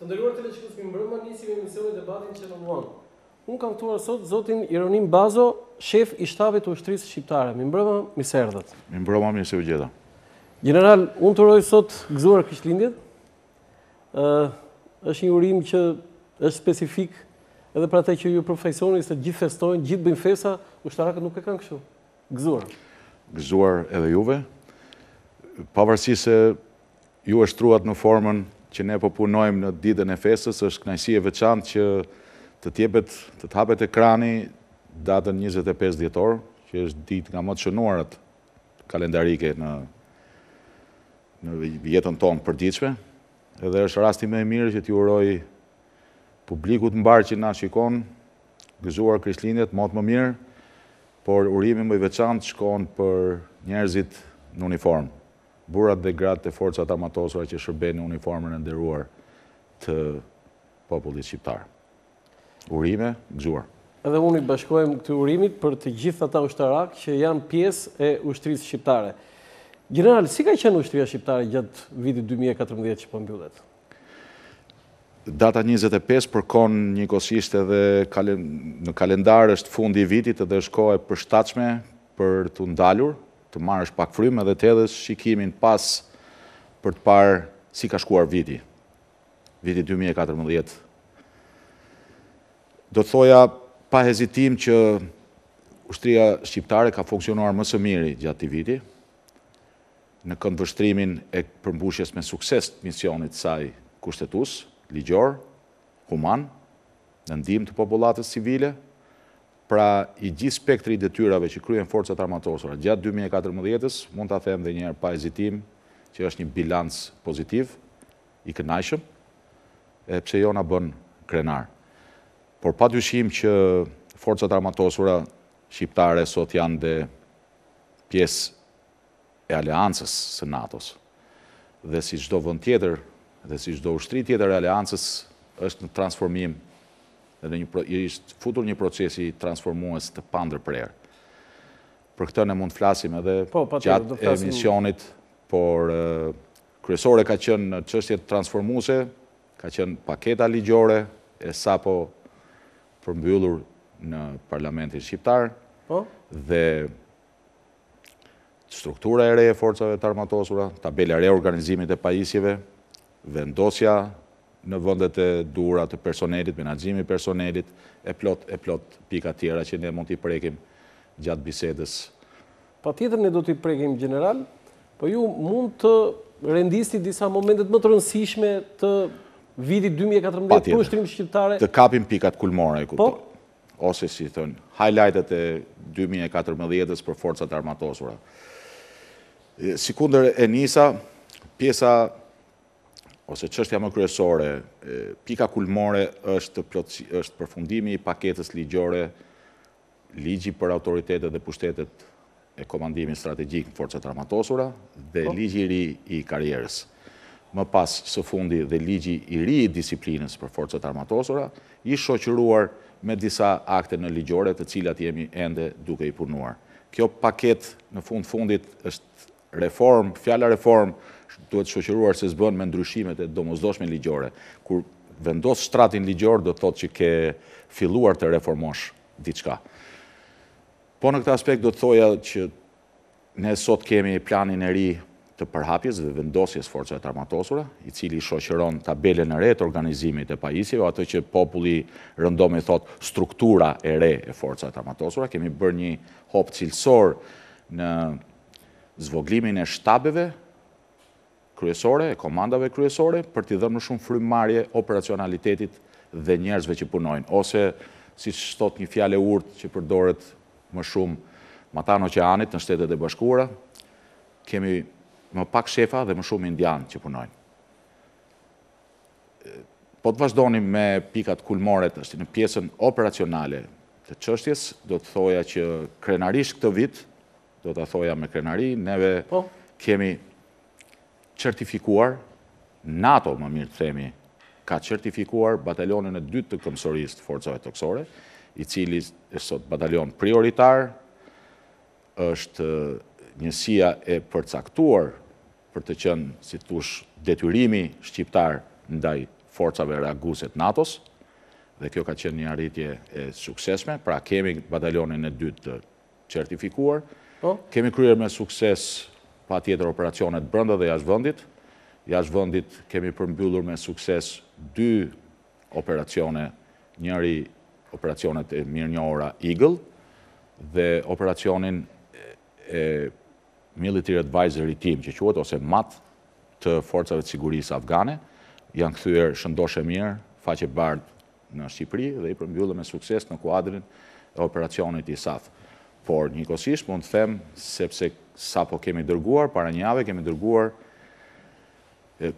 Të nderuar teleshikues, mirëmbrëma, nisim emisionin debatin Channel One. Unë kam ftuar sot zotin Jeronim Bazo, shef i shtabit të ushtrisë shqiptare. Mirëmbrëma, mirë se erdhët. Mirëmbrëma, mirë se ju gjeta. Gjeneral, unë të uroj sot gëzuar Krishtlindjet. Ë, është një urim që është specifik edhe për atë që ju përfaqësoni se gjithë festojnë, gjithë bëjnë festa, ushtarakët nuk e kanë kështu. Gëzuar. Gëzuar edhe juve. Pavarësisht se ju e shtruat në formën që ne po punojmë në ditën e festës, është kënaqësi e veçantë që të të jepet, të të hapet ekrani datën 25 dhjetor, që është ditë nga më të shënuarat kalendarike në në jetën tonë të përditshme, edhe është rasti më i mirë që t'i uroj publikut mbarë që na shikon, gëzuar Krishtlindjet, mot më mirë, por urimi më i veçantë shkon për njerëzit në uniformë, burrat dhe gratë e Forcave të Armatosura që shërbejnë në uniformën e nderuar të popullit shqiptar. Urime, gëzuar. Edhe unë i bashkohem këtij urimit për të gjithë ata ushtarakë që janë pjesë e ushtrisë shqiptare. Gjeneral, si ka qenë ushtria shqiptare gjatë vitit 2014 që po mbyllet? Data 25 përkon njëkohësisht edhe në kalendar është fundi i vitit edhe është kohë e përshtatshme për t'u ndalur, të marrësh pak frymë edhe të hedhësh shikimin pas për të parë si ka shkuar viti. Viti 2014. Do të thoja pa hezitim që ushtria shqiptare ka funksionuar më së miri gjatë këtij viti, në këndvështrimin e përmbushjes me sukses të misionit të saj kushtetues, ligjor, human, në ndihmë të popullatës civile, pra i gjithë spektri i detyrave që kryen forcat e armatosura gjatë 2014-ës, mund ta them dhe një herë pa hezitim që është një bilanc pozitiv, i kënaqshëm, e pse jo na bën krenar. Por pa dyshim që forcat e armatosura shqiptare sot janë dhe pjesë e aleancës së NATO-s. Dhe si çdo vend tjetër dhe si çdo ushtri tjetër e aleancës është në transformim dhe në një i është futur një procesi transformues të pandërprerë. Për këtë ne mund të flasim edhe po, gjatë emisionit, por kryesore ka qenë në çështjet transformuese, ka qenë paketa ligjore e sapo përmbyllur në Parlamentin shqiptar po? dhe struktura e re e forcave të armatosura, tabela e re e organizimit e pajisjeve, vendosja në vendet e duhura të personelit, menaxhimi i personelit, e plot e plot pika tjera që ne mund t'i prekim gjatë bisedës. Patjetër ne do t'i prekim gjeneral, po ju mund të rendisni disa momentet më të rëndësishme të vitit 2014 për ushtrinë shqiptare. Të kapim pikat kulmore, e kuptoj. Po? Ose si thonë, highlightet e 2014-ës për forcat e armatosura. Sikundër e nisa, pjesa ose çështja më kryesore, pika kulmore është është përfundimi i paketës ligjore Ligji për autoritetet dhe pushtetet e komandimit strategjik në Forcat e Armatosura dhe po. ligji i ri i karrierës. Më pas së fundi dhe ligji i ri i disiplinës për Forcat e Armatosura, i shoqëruar me disa akte nënligjore të cilat jemi ende duke i punuar. Kjo paketë në fund fundit është Reformë, fjala reformë duhet shoqëruar se s'bën me ndryshimet e domosdoshme ligjore. Kur vendos shtratin ligjor do të thotë që ke filluar të reformosh diçka. Po në këtë aspekt do të thoja që ne sot kemi planin e ri të përhapjes dhe vendosjes forcave të armatosura, i cili shoqëron tabelën e re të organizimit e pajisjeve, atë që populli rëndom i thotë struktura e re e forcave të armatosura. Kemi bërë një hop cilësor në zvogëlimin e shtabeve kryesore, e komandave kryesore, për t'i dhënë më shumë frymëmarrje operacionalitetit dhe njerëzve që punojnë. Ose, siç thotë një fjalë e urtë që përdoret më shumë matanë oqeanit në Shtetet e Bashkuara, kemi më pak shefa dhe më shumë indianë që punojnë. Po të vazhdonim me pikat kulmore tash në pjesën operacionale të çështjes, do të thoja që krenarisht këtë vit, do ta thoja me krenari, neve po. kemi certifikuar, NATO më mirë të themi, ka certifikuar batalionin e dytë të këmbësorisë të forcave tokësore, i cili është sot batalion prioritar, është njësia e përcaktuar për të qenë, si të thuash, detyrimi shqiptar ndaj Forcave Reaguese të NATO-s dhe kjo ka qenë një arritje e suksesshme, pra kemi batalionin e dytë të certifikuar. Po. Kemi kryer me sukses patjetër operacionet brenda dhe jashtë vendit. Jashtë vendit kemi përmbyllur me sukses dy operacione, njëri operacionet e mirënjohura Eagle dhe operacionin e Military Advisory Team, që quhet, ose MAT, të Forcave të Sigurisë Afgane, janë kthyer shëndoshë e mirë, faqebardhë në Shqipëri dhe i përmbyllëm me sukses në kuadrin e operacionit ISAF. Por, njëkohësisht mund të them, sepse sapo kemi dërguar, para një jave kemi dërguar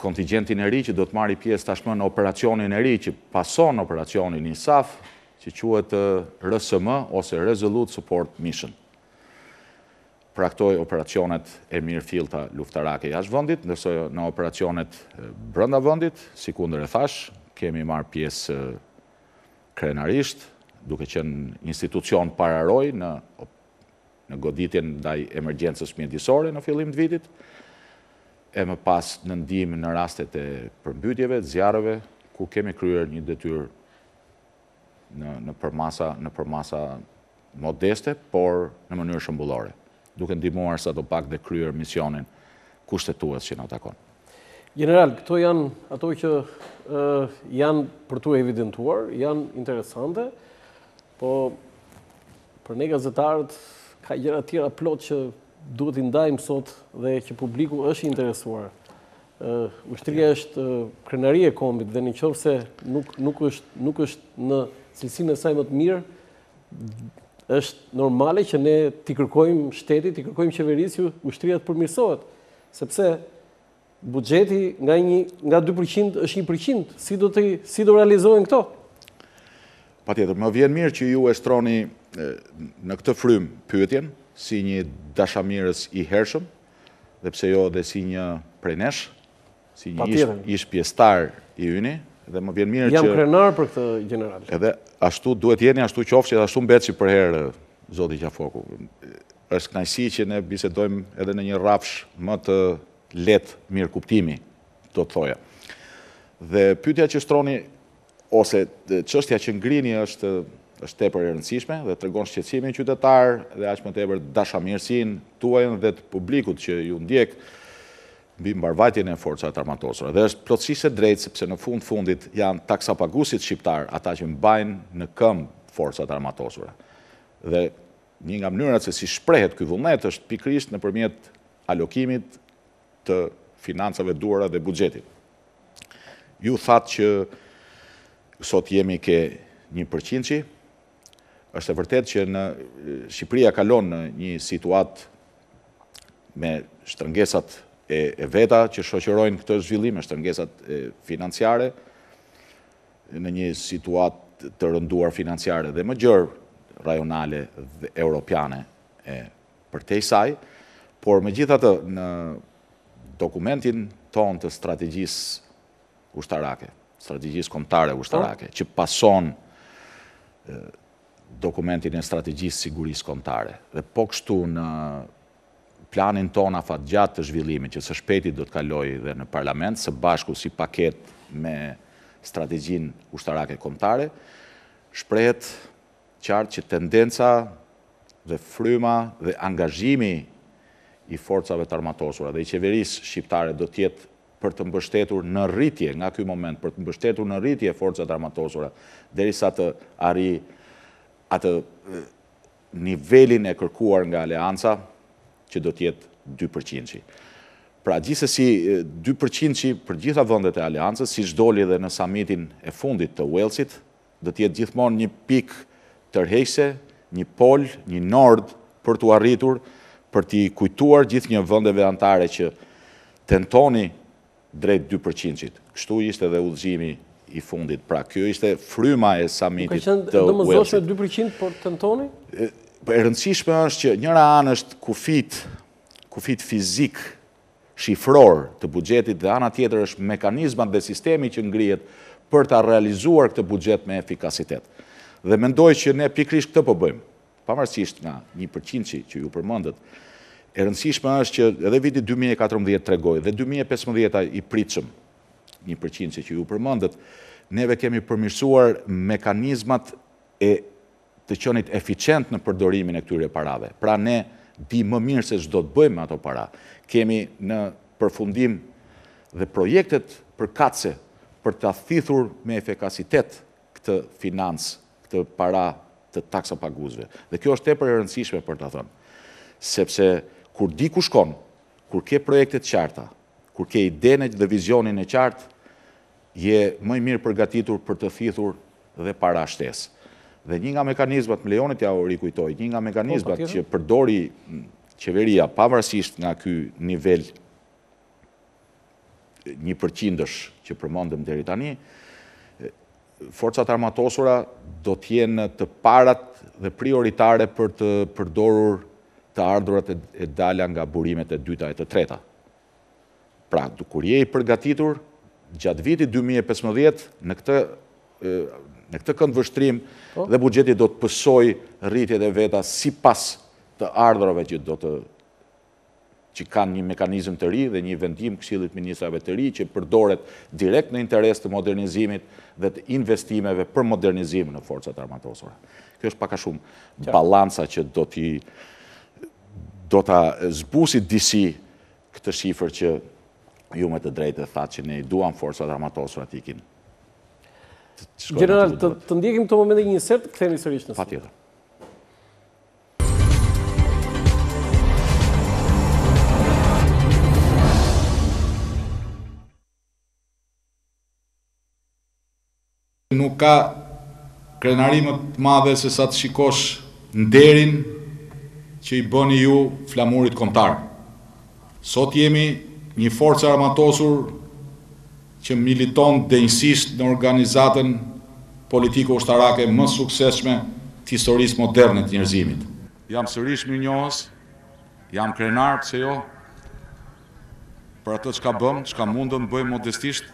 kontingjentin e ri që do të marrë pjesë tashmë në operacionin e ri që pason operacionin ISAF, që quhet RSM ose Resolute Support Mission. Pra këto operacionet e mirëfillta luftarake jashtë vendit, ndërsa në operacionet brenda vendit, sikundër e thashë, kemi marrë pjesë krenarisht, duke qenë institucion pararojë në në goditjen ndaj emergjencës mjedisore në fillim të vitit, e më pas në ndihmë në rastet e përmbytjeve, zjarreve, ku kemi kryer një detyrë në në përmasa në përmasa modeste, por në mënyrë shembullore, duke ndihmuar sado pak dhe kryer misionin kushtetues që na takon. Gjeneral, këto janë ato që janë për t'u evidentuar, janë interesante, po për ne gazetarët ka gjëra tjera plot që duhet t'i ndajmë sot dhe që publiku është i interesuar. Ushtria është krenari e kombit dhe në qoftë se nuk, nuk, është, nuk është në cilësinë e saj më të mirë, është normale që ne t'i kërkojmë shtetit, t'i kërkojmë qeverisë që ushtria të përmirësohet, sepse buxheti nga një nga 2% është 1%, si do të si do realizohen këto? Patjetër, më vjen mirë që ju e shtroni në këtë frymë pyetjen si një dashamirës i hershëm dhe pse jo dhe si një prej nesh, si një ish, ish pjesëtar i yni dhe më vjen mirë që Jam krenar për këtë gjeneral. Edhe ashtu duhet jeni, ashtu qofshi edhe ashtu mbetshi përherë zoti Qafoku. Është kënaqësi që ne bisedojmë edhe në një rrafsh më të lehtë mirëkuptimi, do të thoja. Dhe pyetja që shtroni ose çështja që ngrini është është tepër e rëndësishme dhe tregon shqetësimin qytetar dhe aq më tepër dashamirësinë tuajën dhe të publikut që ju ndjek mbi mbarëvajtjen e forcave të armatosura. Dhe është plotësisht e drejtë sepse në fund fundit janë taksapaguesit shqiptarë ata që mbajnë në këmbë forcat e armatosura. Dhe një nga mënyrat se si shprehet ky vullnet është pikërisht nëpërmjet alokimit të financave të duhura dhe buxhetit. Ju thatë që sot jemi ke një përqindshi, është e vërtetë që në Shqipëria kalon në një situatë me shtrëngesat e, e veta që shoqërojnë këtë zhvillim, me shtrëngesat financiare, në një situatë të rënduar financiare dhe më gjerë rajonale dhe europiane e përtej saj, por megjithatë në dokumentin tonë të strategjisë ushtarake, strategjisë kombëtare ushtarake, që pason dokumentin e strategjisë sigurisë kombëtare. Dhe po kështu në planin tonë afatgjatë të zhvillimit, që së shpejti do të kalojë dhe në parlament, së bashku si paketë me strategjinë ushtarake kombëtare, shprehet qartë që tendenca dhe fryma dhe angazhimi i forcave të armatosura dhe i qeverisë shqiptare do të jetë për të mbështetur në rritje nga ky moment, për të mbështetur në rritje forcat e armatosura, derisa të arrijë atë nivelin e kërkuar nga Aleanca, që do të jetë 2 përqindshi. Pra, gjithsesi, 2 përqindshi për gjitha vendet e Aleancës, siç doli dhe në samitin e fundit të Uellsit, do të jetë gjithmonë një pikë tërheqëse, një pol, një nord për t'u arritur, për t'i kujtuar gjithnjë vendeve anëtare që tentoni drejt 2 përqindshit. Kështu ishte dhe udhëzimi i fundit. Pra, kjo ishte fryma e samitit të Uellsit. Nuk ka qenë e domosdoshme 2%, por tentoni? E rëndësishme është që njëra anë është kufijtë, kufijtë fizikë shifror të buxhetit dhe ana tjetër është mekanizmat dhe sistemi që ngrihet për ta realizuar këtë buxhet me efikasitet. Dhe mendoj që ne pikërisht këtë po bëjmë, pavarësisht nga një përqindshi që ju përmendët. E rëndësishme është që edhe viti 2014 tregoi dhe 2015-a i pritshëm. njëpërqindëshe që ju përmendët, neve kemi përmirësuar mekanizmat e të qenit eficient në përdorimin e këtyre parave. Pra ne dimë më mirë se ç'do të bëjmë me ato para. Kemi në përfundim dhe projektet përkatëse për ta thithur me efikasitet këtë financë, këtë para të taksapaguesve. Dhe kjo është tepër e rëndësishme për ta thënë. Sepse kur di ku shkon, kur ke projekte të qarta, kur ke idenë dhe vizionin e qartë, je më i mirë përgatitur për të thithur dhe para shtesë. Dhe një nga mekanizmat, më lejoni t'jua rikujtoj, një nga mekanizmat po, që përdori qeveria, pavarësisht nga ky nivel njëpërqindësh që përmendëm deri tani, Forcat e Armatosura do të jenë të parat dhe prioritare për të përdorur të ardhurat e dala nga burimet e dyta e të treta. Pra, kur je i përgatitur, gjatë vitit 2015, në këtë në këtë këndvështrim po. dhe buxheti do të pësojë rritjet e veta sipas të ardhurave që do të që kanë një mekanizëm të ri dhe një vendim Këshillit të Ministrave të ri që përdoret direkt në interes të modernizimit dhe të investimeve për modernizim në forcat e armatosura. Kjo është pak a shumë balanca që do t'i do ta zbusi disi këtë shifër që ju me të drejtë e thatë që ne i duam forcat e armatosura të ikin. Gjeneral, të, të ndjekim këtë moment një insert, kthehemi sërish në studio. Patjetër. Nuk ka krenari më të madhe se sa të shikosh nderin që i bëni ju flamurit kombëtar. Sot jemi një forcë e armatosur që militon denjësisht në organizatën politiko-ushtarake më të suksesshme të historisë moderne të njerëzimit. Jam sërish mirënjohës, jam krenar, pse jo, për atë çka bëmë, çka mundëm të bëjmë modestisht,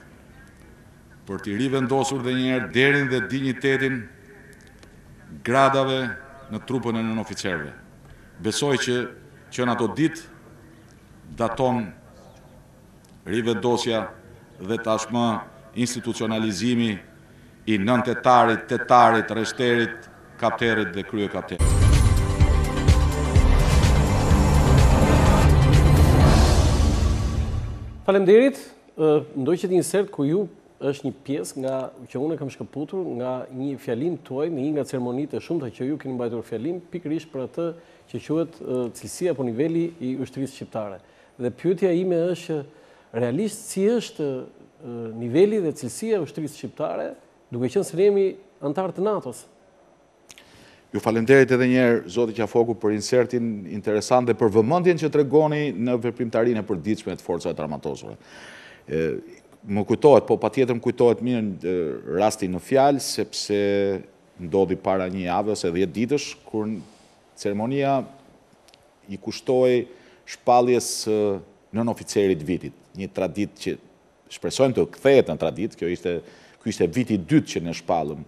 për t'i rivendosur dhe një herë nderin dhe dinjitetin gradave në trupën e nënoficerëve. Besoj që që në ato ditë daton rivendosja dhe tashmë institucionalizimi i nëntetarit, tetarit, rreshterit, kapterit dhe kryekapterit. Faleminderit. Ndoqët një insert ku ju është një pjesë nga që unë e kam shkëputur nga një fjalim tuaj në një nga ceremonitë e shumta që ju keni mbajtur fjalim pikërisht për atë që quhet cilësia apo niveli i ushtrisë shqiptare. Dhe pyetja ime është që realisht si është niveli dhe cilësia e ushtrisë shqiptare, duke qenë se ne jemi anëtarë të NATO-s. Ju faleminderit edhe një herë zoti Qafoku për insertin interesant dhe për vëmendjen që tregoni në veprimtarinë e përditshme të Forcave të Armatosura. Më kujtohet, po patjetër më kujtohet mirë rasti në fjalë sepse ndodhi para një jave ose 10 ditësh kur ceremonia i kushtohej shpalljes së nënoficerit të vitit, një traditë që shpresojmë të kthehet në traditë, kjo ishte ky ishte viti i dytë që ne shpallëm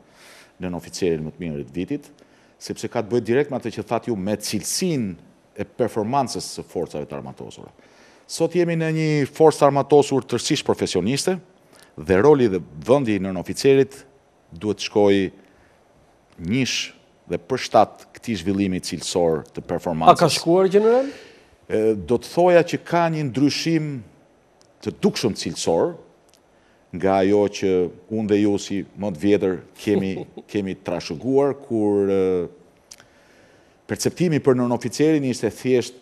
nënoficerin më të mirë të vitit, sepse ka të bëjë direkt me atë që thatë ju me cilësinë e performancës së forcave të armatosura. Sot jemi në një forcë të armatosur tërësisht profesioniste dhe roli dhe vendi i nënoficerit duhet të shkojë njësh dhe përshtat këtij zhvillimi cilësor të performancës. A ka shkuar, gjeneral? Do të thoja që ka një ndryshim të dukshëm cilësor nga ajo që unë dhe ju si më të vjetër kemi kemi trashëguar kur perceptimi për nënoficerin ishte thjesht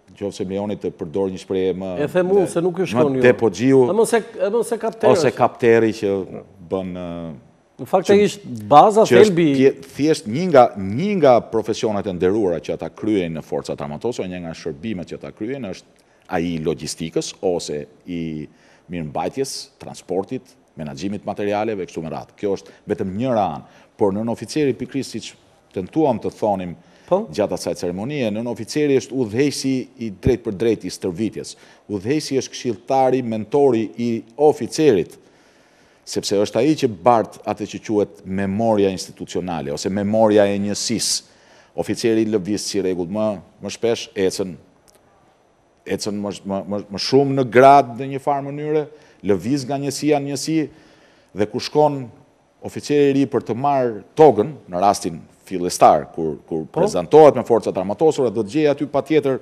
Në qoftë se më lejoni të përdor një shprehje më... E them unë se nuk ju shkon ju. Më depoxhiu. Edhe ose kapteri. Ose kapteri që bën... Në fakt e ishte baza thelbi... Thjesht një nga, një nga profesionet e nderuara që ata kryejnë në forcat e armatosura, një nga shërbimet që ata kryejnë është ai i logjistikës ose i mirëmbajtjes, transportit, menaxhimit të materialeve e kështu me radhë. Kjo është vetëm njëra anë, por nënoficeri pikërisht siç tentuam të thonim po? gjatë asaj ceremonie, nënoficeri është udhëheqësi i drejtpërdrejtë i stërvitjes. Udhëheqësi është këshilltari, mentori i oficerit, sepse është ai që bart atë që quhet memoria institucionale ose memoria e njësisë. Oficeri lëviz si rregull më më shpesh, ecën ecën më, më, më, më shumë në gradë në një farë mënyre, lëviz nga njësia në njësi dhe kur shkon oficeri i ri për të marrë togën, në rastin fillestar, kur, kur po. prezantohet me forcat e armatosura, do të gjejë aty patjetër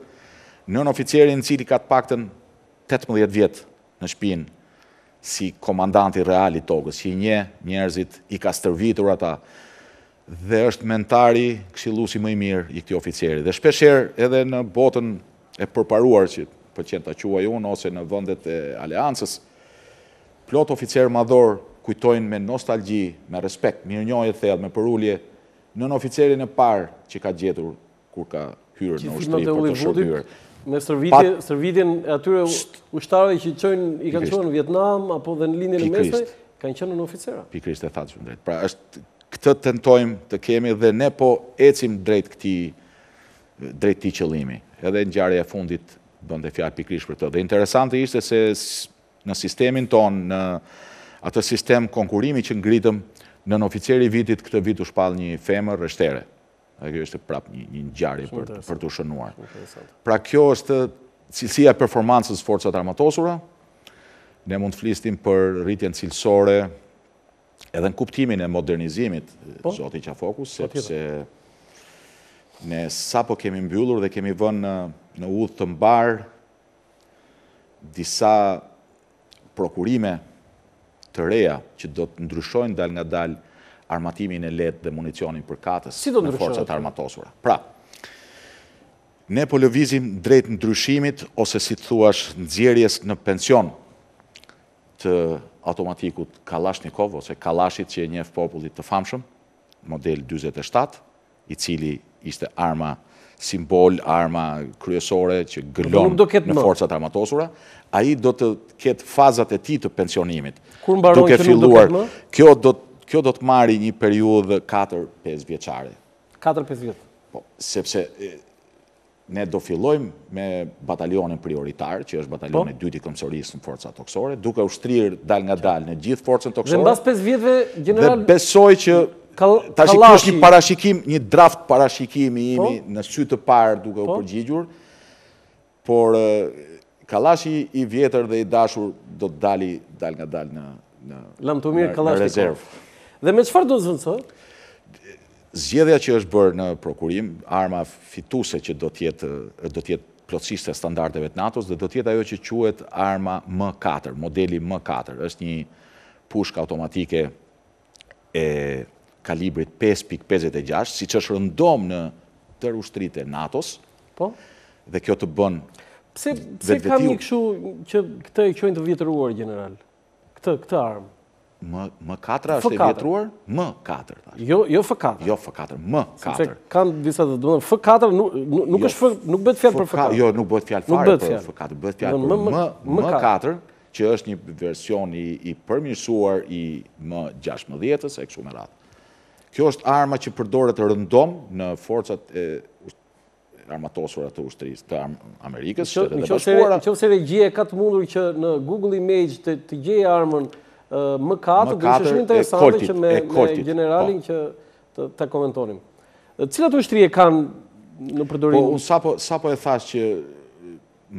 nënoficerin i cili ka të paktën 18 vjet në shpinë si komandanti real i togës, që i njeh njerëzit, i ka stërvitur ata, dhe është mentori, këshilluesi më i mirë i këtij oficeri. Dhe shpeshherë edhe në botën e përparuar që pëlqen ta quaj unë ose në vendet e aleancës, plot oficerë madhorë kujtojnë me nostalgji, me respekt, mirënjohje të thellë, me përulje, nënoficerin e parë që ka gjetur kur ka hyrë në ushtri për të shërbyer. Me stërvitje, stërvitjen e atyre ushtarëve që çojnë i kanë çuar në Vietnam apo dhe në Lindjen e Mesme, kanë qenë nënoficerë. Pikërisht e thatë shumë drejt. Pra është këtë tentojmë të kemi dhe ne po ecim drejt këtij drejt këtij qëllimi. Edhe ngjarja e fundit bënte fjalë pikërisht për këtë. Dhe interesante ishte se në sistemin tonë, në atë sistem konkurrimi që ngritëm, nënoficeri i vitit këtë vit u shpall një femër rreshtere. Dhe kjo ishte prapë një, një ngjarje për, për t'u shënuar. Pra kjo është cilësia e performancës së forcave të armatosura. Ne mund të flisnim për rritjen cilësore edhe në kuptimin e modernizimit, po? zoti Qafoku, sepse ne sapo kemi mbyllur dhe kemi vënë në, në udhë të mbarë disa prokurime të reja që do të ndryshojnë dalëngadalë armatimin e lehtë dhe municionin përkatës në forcat e armatosura. Pra, ne po lëvizim drejt ndryshimit ose si të thuash nxjerrjes në pension të automatikut Kalashnikov ose Kalashit që e njeh populli të famshëm, model 47, i cili ishte arma simbol, arma kryesore që gëlon në forcat e armatosura, ai do të ketë fazat e tij të pensionimit. Kur mbaron që nuk do ketë më? Kjo do, kjo do të marrë një periudhë 4-5 vjeçare. 4-5 vjet? Po, sepse Ne do fillojmë me batalionin prioritar, që është batalioni i po. dytë i këmbësorisë në forcat tokësore, duke u shtrirë dalëngadalë në gjithë forcën tokësore. Dhe mbas 5 vjetëve, gjeneral Dhe besoj që tash ky është një parashikim, një draft parashikim i imi po. në sy të parë duke u po. përgjigjur, por Kallashi i vjetër dhe i dashur do të dali dalëngadalë në në Lamtumirë Kallashi. Në rezervë. Dhe me çfarë do të zëvendësohet? Zgjedhja që është bërë në prokurim, arma fituese që do të jetë do të jetë plotësisht e standardeve të NATO-s dhe do të jetë ajo që quhet arma M4, modeli M4. Është një pushkë automatike e kalibrit 5.56, siç është rëndom në tërë ushtritë e NATO-s. Po. Dhe kjo të bën Pse pse kam një kështu që këtë e quajnë të vjetëruar gjeneral? Këtë këtë armë. M M4 është e vjetruar? M4 tash. Jo, jo F4. Jo F4, M4. Sepse kanë disa të, domethënë F4 nuk nuk jo, është F, nuk bëhet fjalë për F4. Jo, nuk bëhet fjalë fare për F4, bëhet fjalë për M M4, që është një version i i përmirësuar i M16-ës e kështu me radhë. Kjo është arma që përdoret rëndom në forcat e armatosura të ushtrisë të Amerikës, Shtetet e Bashkuara. Në qoftë se regjia e ka të mundur që në Google Image të, të gjejë armën M4, do ishte shumë interesante që me, me gjeneralin po. që të, të komentonim. Cilat ushtri e kanë në përdorim? Po, unë sapo, sapo e thashë që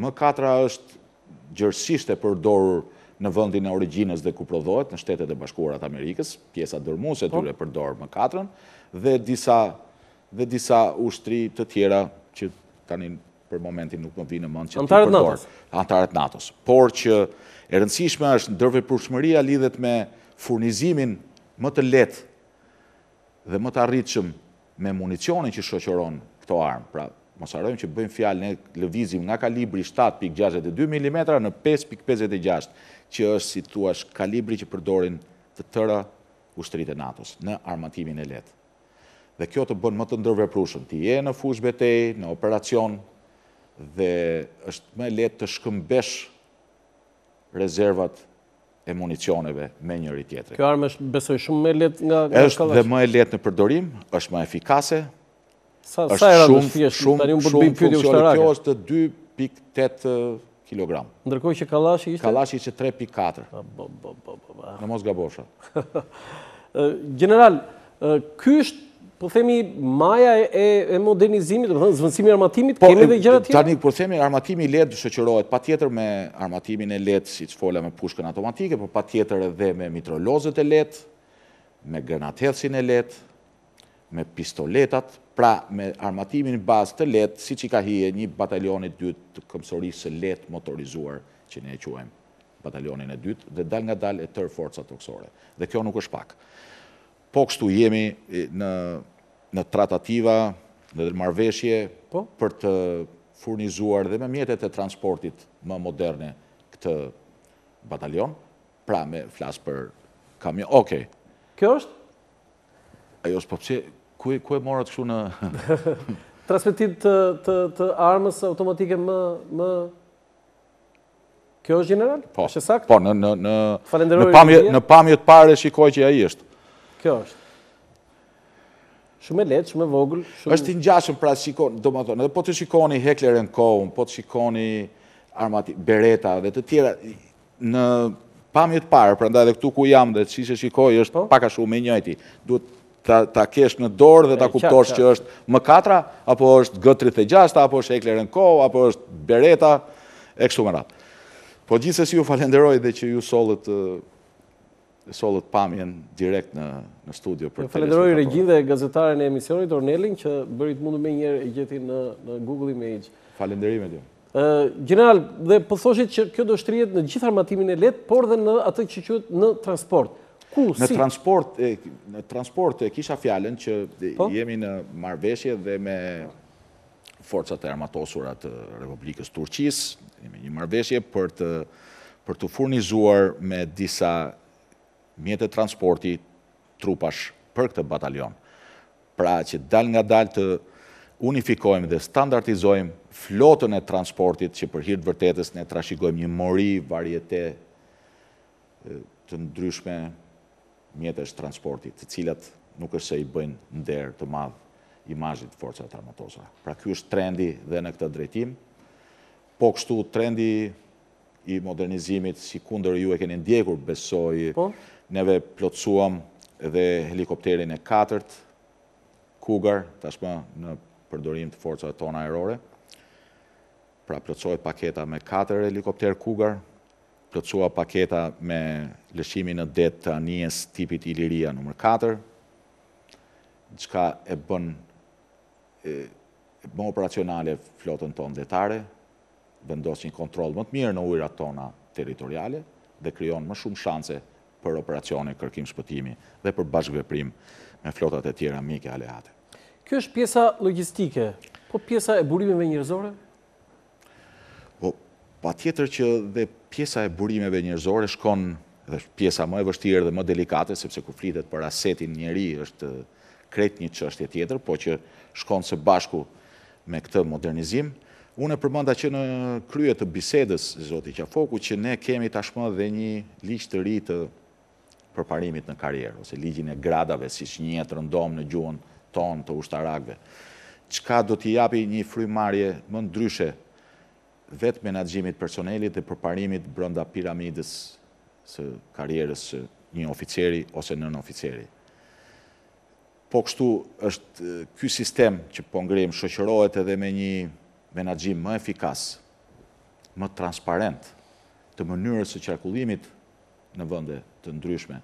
M4 është gjerësisht e përdorur në vendin e origjinës dhe ku prodhohet në Shtetet e Bashkuara të Amerikës, pjesa dërmuese e po. tyre përdor M4-ën dhe disa dhe disa ushtri të tjera që tani për momentin nuk më vijnë në mend që t'i përdor. Anëtarët e NATO-s. Por që e rëndësishme është ndërveprueshmëria lidhet me furnizimin më të lehtë dhe më të arritshëm me municionin që shoqëron këto armë. Pra, mos harrojmë që bëjmë fjalë ne lëvizim nga kalibri 7.62 mm në 5.56, që është si thuash kalibri që përdorin të tëra ushtritë e NATO-s në armatimin e lehtë. Dhe kjo të bën më të ndërveprueshëm. Ti je në fushë betejë, në operacion dhe është më e lehtë të shkëmbesh rezervat e municioneve me njëri tjetrin. Kjo armë është besoj shumë më e lehtë nga nga Është dhe më e lehtë në përdorim, është më efikase. Sa sa e rëndë është thjesht, tani unë po të bëj pyetje ushtarake. Kjo është 2.8 kilogram. Ndërkohë që Kallashi ishte? Kallashi ishte 3.4. Bo, bo, bo, bo, bo. Në mos gabofsha. Gjeneral, ky është, Po themi maja e, e modernizimit, domethënë zëvendësimi i armatimit, po, kemi dhe gjëra tjera? Tani, kur themi armatimi i lehtë shoqërohet patjetër me armatimin e lehtë, siç fola me pushkën automatike, por patjetër edhe me mitralozët e lehtë, me granathedhësin e lehtë, me pistoletat, pra me armatimin bazë të lehtë, siç i ka hije një batalioni të dytë të këmbësorisë së lehtë motorizuar, që ne e quajmë batalionin e dytë, dhe dalëngadalë e tërë forca tokësore. Dhe kjo nuk është pak. Po kështu jemi në në tratativa dhe marrëveshje po? për të furnizuar dhe me mjetet e transportit më moderne këtë batalion, pra me flas për kamion, okej. Kjo është? Ajo është, po pse, ku, ku e morët kështu në... Transmetim të, të, të armës automatike më, më Kjo është gjeneral? Po. Është e saktë? Po, në në në në pamje në pamje të parë e shikoj që ai është. Kjo është. Shumë e lehtë, shumë e vogël, shumë Është i ngjashëm pra shikon, domethënë, edhe po të shikoni Heckler & Koch, po të shikoni armati Beretta dhe të tjera në pamje të parë, prandaj edhe këtu ku jam dhe siç e shikoj është po? pak a shumë i njëjti. Duhet ta ta kesh në dorë dhe ta kuptosh që është M4 apo është G36 apo është Heckler & Koch apo është Beretta e kështu me radhë. Po gjithsesi ju falenderoj dhe që ju sollët sollët pamjen direkt në në studio për Falenderoj regjinë dhe gazetaren e emisionit Ornelin që bëri të mundur menjëherë e gjeti në në Google Image. Falenderime ti. Gjeneral, dhe po thoshit që kjo do shtrihet në gjithë armatimin e lehtë, por dhe në atë që quhet në transport. Ku, si? Në transport, në transport e kisha fjalën që po? jemi në marrëveshje dhe me forcat e armatosura të Republikës Turqisë, jemi një marrëveshje për të për të furnizuar me disa mjete transporti trupash për këtë batalion. Pra që dalëngadalë të unifikojmë dhe standardizojmë flotën e transportit që për hir të vërtetës ne trashëgojmë një mori variete të ndryshme mjetesh transporti, të cilat nuk është se i bëjnë nder të madh imazhit të Forcave të Armatosura. Pra ky është trendi dhe në këtë drejtim. Po kështu trendi i modernizimit, sikundër ju e keni ndjekur, besoj, po? neve plotësuam dhe helikopterin e katërt, Cougar, tashmë në përdorim të forcave tona ajrore. Pra plotësohet paketa me 4 helikopterë Cougar, plotësua paketa me lëshimin në det të anijes tipit Iliria numër 4, çka e bën më operacionale flotën tonë detare, vendos një kontroll më të mirë në ujërat tona territoriale dhe krijon më shumë shanse për operacione kërkim-shpëtimi dhe për bashkëveprim me flotat e tjera mike aleate. Kjo është pjesa logjistike, po pjesa e burimeve njerëzore? Po, patjetër që dhe pjesa e burimeve njerëzore shkon dhe është pjesa më e vështirë dhe më delikate, sepse kur flitet për asetin njeri është krejt një çështje tjetër, po që shkon së bashku me këtë modernizim. Unë e përmenda që në krye të bisedës, zoti Qafoku, që ne kemi tashmë dhe një ligj të ri të përparimit në karrierë, ose ligjin e gradave, siç njihet rëndom në gjuhën tonë të ushtarakëve, çka do t'i japi një frymëmarrje më ndryshe vetë menaxhimit personelit dhe përparimit brenda piramidës së karrierës së një oficeri ose nënoficeri. Po kështu është ky sistem që po ngrijmë shoqërohet edhe me një menaxhim më efikas, më transparent të mënyrës së qarkullimit në vende të ndryshme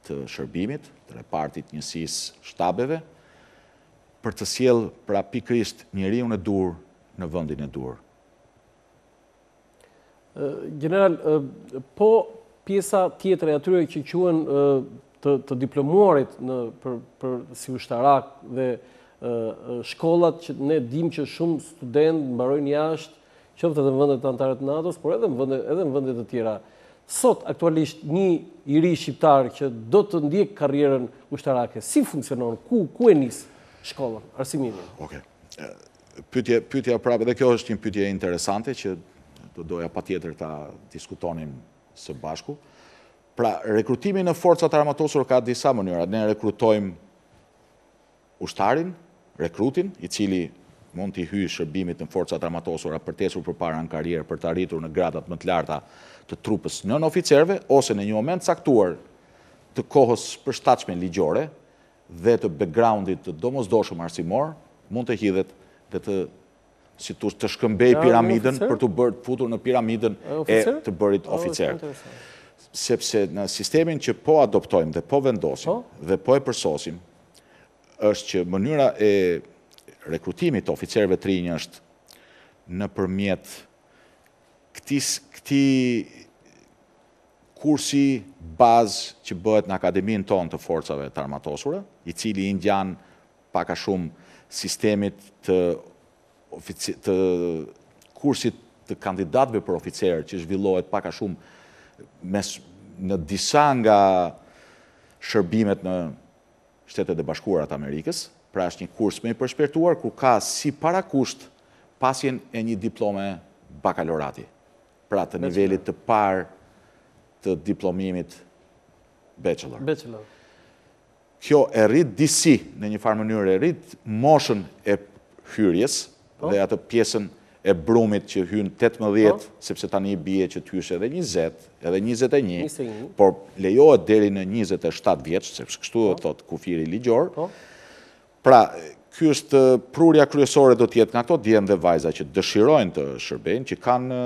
të shërbimit, të repartit, njësisë, shtabeve, për të sjellë pra pikërisht njeriun e duhur në vendin e duhur. Gjeneral, po pjesa tjetër e atyre që quhen të, të diplomuarit në, për, për si ushtarak dhe shkollat që ne dimë që shumë studentë mbarojnë jashtë, qoftë edhe në vendet anëtare të NATO-s, por edhe në vende edhe në vende të tjera. Sot aktualisht një i ri shqiptar që do të ndjekë karrierën ushtarake, si funksionon, ku ku e nis shkollën, arsimimin? Okej. Pyetje, pyetja prapë, dhe kjo është një pyetje interesante që do doja patjetër ta diskutonim së bashku. Pra, rekrutimi në forcat e armatosura ka disa mënyra. Ne rekrutojmë ushtarin, rekrutin, i cili mund t'i hyjë shërbimit në Forcat e Armatosura për të ecur përpara në karrierë për të arritur në gradat më të larta të trupës nënoficerëve ose në një moment të caktuar të kohës përshtatshme ligjore, dhe të backgroundit të domosdoshëm arsimor, mund të hidhet dhe të si të të shkëmbejë piramidën për t'u bërë të futur në piramidën e të bërit oficer. Sepse në sistemin që po adoptojmë dhe po vendosim po? dhe po e përsosim, është që mënyra e rekrutimit të oficerëve të rinj është nëpërmjet këtij kursi bazë që bëhet në Akademinë tonë të Forcave të Armatosura, i cili i ngjan pak a shumë sistemit të të kursit të kandidatëve për oficerë që zhvillohet pak a shumë mes në disa nga shërbimet në Shtetet e Bashkuara të Amerikës, pra është një kurs më i përshpejtuar ku ka si parakusht pasjen e një diplome bakalorati, pra të nivelit të parë të diplomimit bachelor. Bachelor. Kjo e rrit disi, në një farë mënyrë e rrit moshën e hyrjes po. dhe atë pjesën e brumit që hyn 18, po. sepse tani i bie që të hysh edhe 20, edhe 21, por lejohet deri në 27 vjeç, sepse kështu po. thotë kufiri ligjor. Po. Pra, ky është prurja kryesore do të jetë nga këto djem dhe vajza që dëshirojnë të shërbejnë, që kanë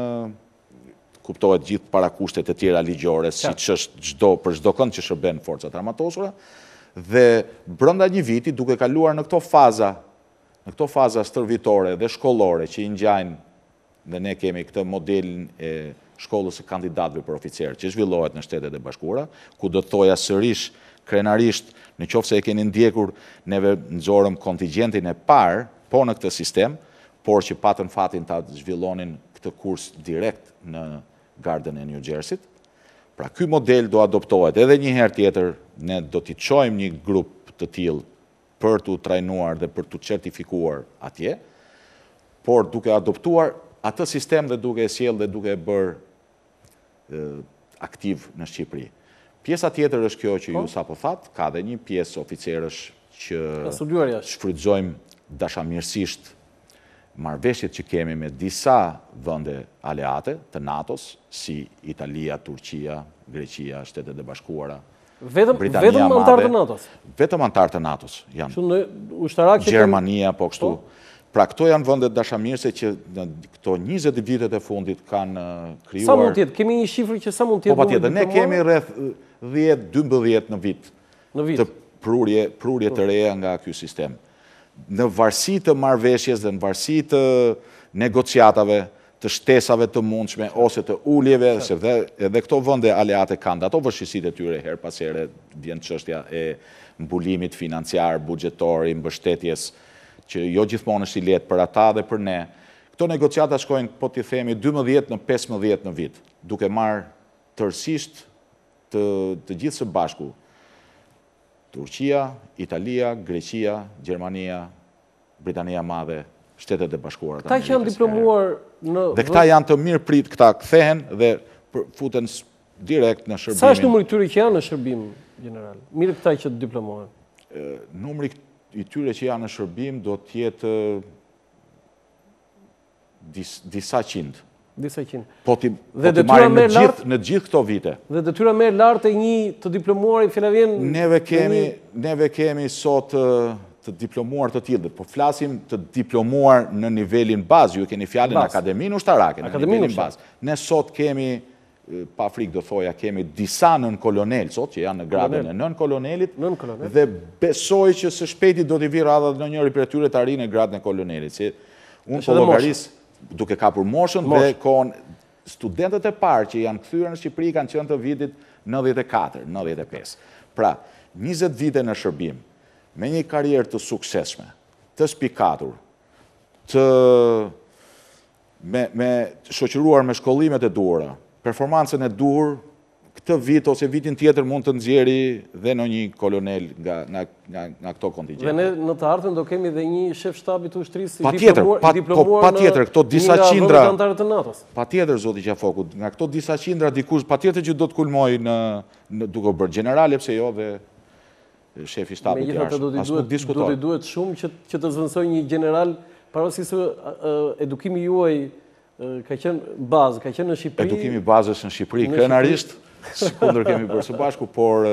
kuptohet gjithë parakushtet e tjera ligjore, siç është çdo për çdokënd që shërben në forcat e armatosura, dhe brenda një viti duke kaluar në këto faza, në këto faza stërvitore dhe shkollore që i ngjajnë dhe ne kemi këtë modelin e shkollës së kandidatëve për oficerë që zhvillohet në Shtetet e Bashkuara, ku do të thoja sërish krenarisht, në qoftë se e keni ndjekur, neve nxorëm kontingjentin e parë po në këtë sistem, por që patën fatin ta zhvillonin këtë kurs direkt në Gardën e New Jersey-t. Pra ky model do adoptohet edhe një herë tjetër, ne do t'i çojmë një grup të tillë për t'u trajnuar dhe për t'u certifikuar atje, por duke adoptuar atë sistem dhe duke e sjellë dhe duke e bërë aktiv në Shqipëri. Pjesa tjetër është kjo që ju po. sapo thatë, ka dhe një pjesë oficerësh që shfrytëzojmë dashamirësisht marrëveshjet që kemi me disa vende aleate të NATO-s, si Italia, Turqia, Greqia, Shtetet e Bashkuara, Vetëm vetëm anëtarë të NATO-s. Vetëm anëtarë të NATO-s janë. Kështu në ushtarakë që Gjermania po kështu. Po? Pra këto janë vendet dashamirëse që në këto 20 vitet e fundit kanë krijuar Sa mund të jetë? Kemi një shifër që sa mund të jetë? Po patjetër, ne kemi rreth 10-12 në vit. Në vit. Të prurje, prurje të po. reja nga ky sistem. Në varësi të marrëveshjes dhe në varësi të negociatave, të shtesave të mundshme ose të uljeve, se dhe edhe këto vende aleate kanë ato vështirësitë e tyre herë pas here vjen çështja e mbulimit financiar, buxhetor, i mbështetjes, që jo gjithmonë është i lehtë për ata dhe për ne. Këto negociata shkojnë, po t'i themi, 12 në 15 në vit, duke marrë tërësisht të, të gjithë së bashku. Turqia, Italia, Greqia, Gjermania, Britania e Madhe, Shtetet e Bashkuara të Amerikës. Këta që janë diplomuar në Dhe këta janë të mirëprit, këta kthehen dhe futen direkt në shërbimin. Sa është numri i tyre që janë në shërbim, gjeneral? Mirë këta që diplomohen. Numri i tyre që janë në shërbim do të jetë disa qind. Disa qind. Po t'i po t'i marrim në gjithë në gjithë këto vite. Dhe detyra më e lartë e një të diplomuari fjala vjen Neve kemi neve kemi sot të diplomuar të tillë, po flasim të diplomuar në nivelin bazë, ju e keni fjalën në akademinë ushtarake, në nivelin bazë. Ne sot kemi pa frikë do thoja, kemi disa nënkolonelë sot, që janë në gradën e nënkolonelit, dhe besoj që së shpejti do t'i vijë radha dhe ndonjëri prej tyre të arrijë në gradën e kolonelit. Se unë po llogaris, duke kapur moshën dhe kohën, studentët e parë që janë kthyer në Shqipëri kanë qenë të vitit 94, 95. Pra, 20 vite në shërbim, me një karrierë të suksesshme, të spikatur, të me, me shoqëruar me shkollimet e duhura, performancën e duhur, këtë vit ose vitin tjetër mund të nxjerrë dhe ndonjë kolonel nga, nga, nga, nga këto kontingjente. Dhe ne në të ardhmen do kemi dhe një shef shtabi të ushtrisë i diplomuar, pa, po, patjetër, këto disa qindra, anëtarë të NATO-s. Patjetër, zoti Qafoku, nga këto disa qindra dikush, patjetër që do të kulmojë në, në duke u bërë gjeneral, pse jo dhe shefi i shtabit të ardhshëm. As nuk diskutohet. Do t'i duhet shumë që që të zëvendësojë një gjeneral, pavarësisht se edukimi juaj ka qenë bazë, ka qenë në Shqipëri. Edukimi bazë është në Shqipëri, krenarisht, sikundër kemi bërë së bashku, por...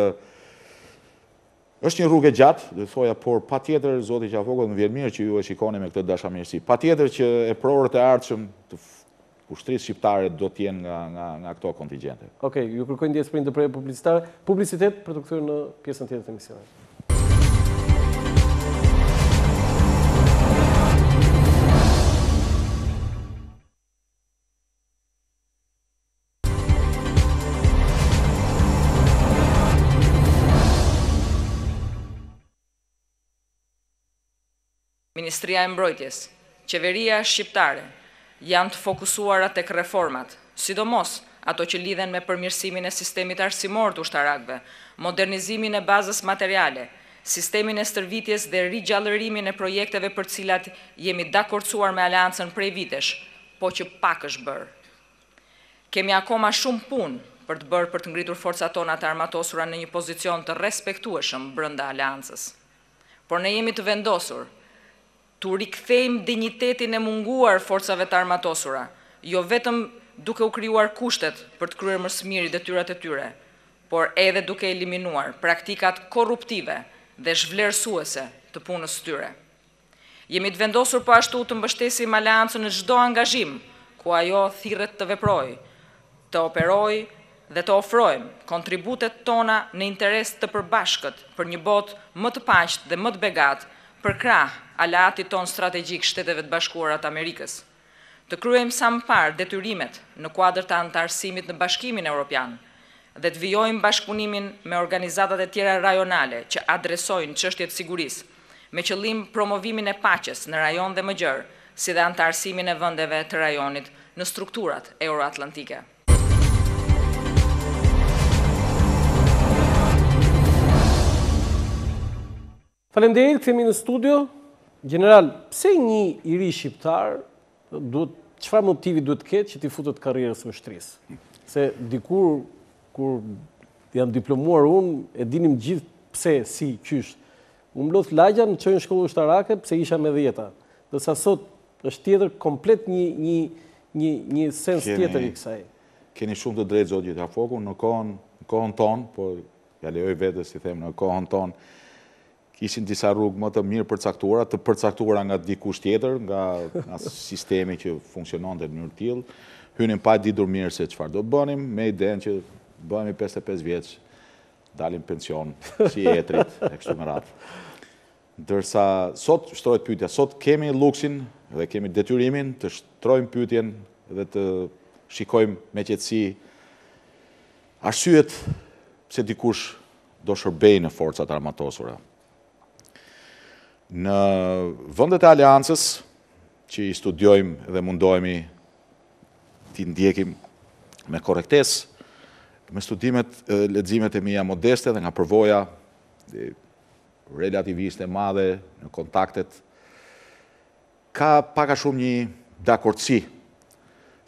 Është një rrugë e gjatë, do të thoja, por patjetër zoti Qafoku më vjen mirë që ju e shikoni me këtë dashamirësi. Patjetër që eprorët e ardhshëm të ushtrisë shqiptare do të jenë nga nga nga këto kontingjente. Okej, ju kërkoj ndjesë për ndërprerje publicitare. Publicitet për t'u kthyer në pjesën tjetër të emisionit. Ministria e Mbrojtjes, Qeveria shqiptare janë të fokusuara tek reformat, sidomos ato që lidhen me përmirësimin e sistemit arsimor të ushtarakëve, modernizimin e bazës materiale, sistemin e stërvitjes dhe rigjallërimin e projekteve për të cilat jemi dakordësuar me Aleancën prej vitesh, po që pak është bërë. Kemi akoma shumë punë për të bërë për të ngritur forcat tona të armatosura në një pozicion të respektueshëm brenda Aleancës. Por ne jemi të vendosur t'u rikthejmë dinjitetin e munguar forcave të armatosura, jo vetëm duke u krijuar kushtet për të kryer më së miri detyrat e tyre, por edhe duke eliminuar praktikat korruptive dhe zhvlerësuese të punës së tyre. Jemi të vendosur po ashtu të mbështesim Aleancën në çdo angazhim ku ajo thirret të veprojë, të operojë dhe të ofrojmë kontributet tona në interes të përbashkët për një botë më të paqtë dhe më të begatë përkrah aleatit tonë strategjik Shteteve të Bashkuara të Amerikës. Të kryejmë sa më parë detyrimet në kuadër të anëtarësimit në Bashkimin Europian dhe të vijojmë bashkëpunimin me organizatat e tjera rajonale që adresojnë çështje të sigurisë, me qëllim promovimin e paqes në rajon dhe më gjerë, si dhe anëtarësimin e vendeve të rajonit në strukturat euroatlantike. Faleminderit, kthehemi në studio. Gjeneral, pse një i ri shqiptar duhet çfarë motivi duhet të ketë që t'i futet karrierës së ushtrisë? Se dikur kur jam diplomuar unë, e dinim gjithë pse, si, qysh. U mblodh lagja, më çoi në shkollë ushtarake pse isha me dhjeta. Ndërsa sot është tjetër komplet një një një një sens tjetër i kësaj. Keni shumë të drejtë zoti Qafoku, në kohën në kohën tonë, po Ja lejoj vetes t'i them në kohën tonë ishin disa rrugë më të mirëpërcaktuara, të përcaktuara nga dikush tjetër, nga, nga sistemi që funksiononte në mënyrë të tillë. Hynim pa e ditur mirë se çfarë do bënim, me idenë që bëhemi 55 vjeç, dalim pension si etrit e kështu me radhë. Ndërsa sot shtrohet pyetja, sot kemi luksin dhe kemi detyrimin të shtrojmë pyetjen dhe të shikojmë me qetësi Arsyet pse dikush do shërbejë në forcat e armatosura. Në vendet e Aleancës, që i studiojmë dhe mundohemi t'i ndjekim me korrektesë, me studimet, leximet e mia modeste dhe nga përvoja relativisht e madhe në kontaktet Ka pak a shumë një dakordësi,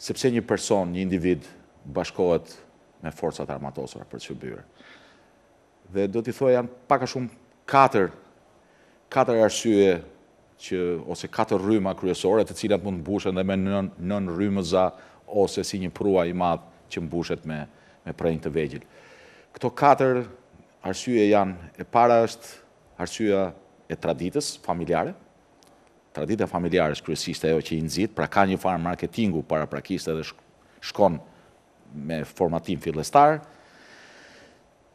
sepse një person, një individ, bashkohet me forcat e armatosura për të shërbyer. Dhe do t'i thoja janë pak a shumë katër, katër arsye që ose katër rryma kryesore, të cilat mund të mbushen dhe me nën, nënrrymëza ose si një prua i madh që mbushet me me përrenj të vegjël. Këto katër arsye janë, e para është arsyeja e traditës familjare, Tradita familjare është kryesisht ajo që i nxit, pra ka një farë marketingu paraprakisht edhe shkon me formatim fillestar.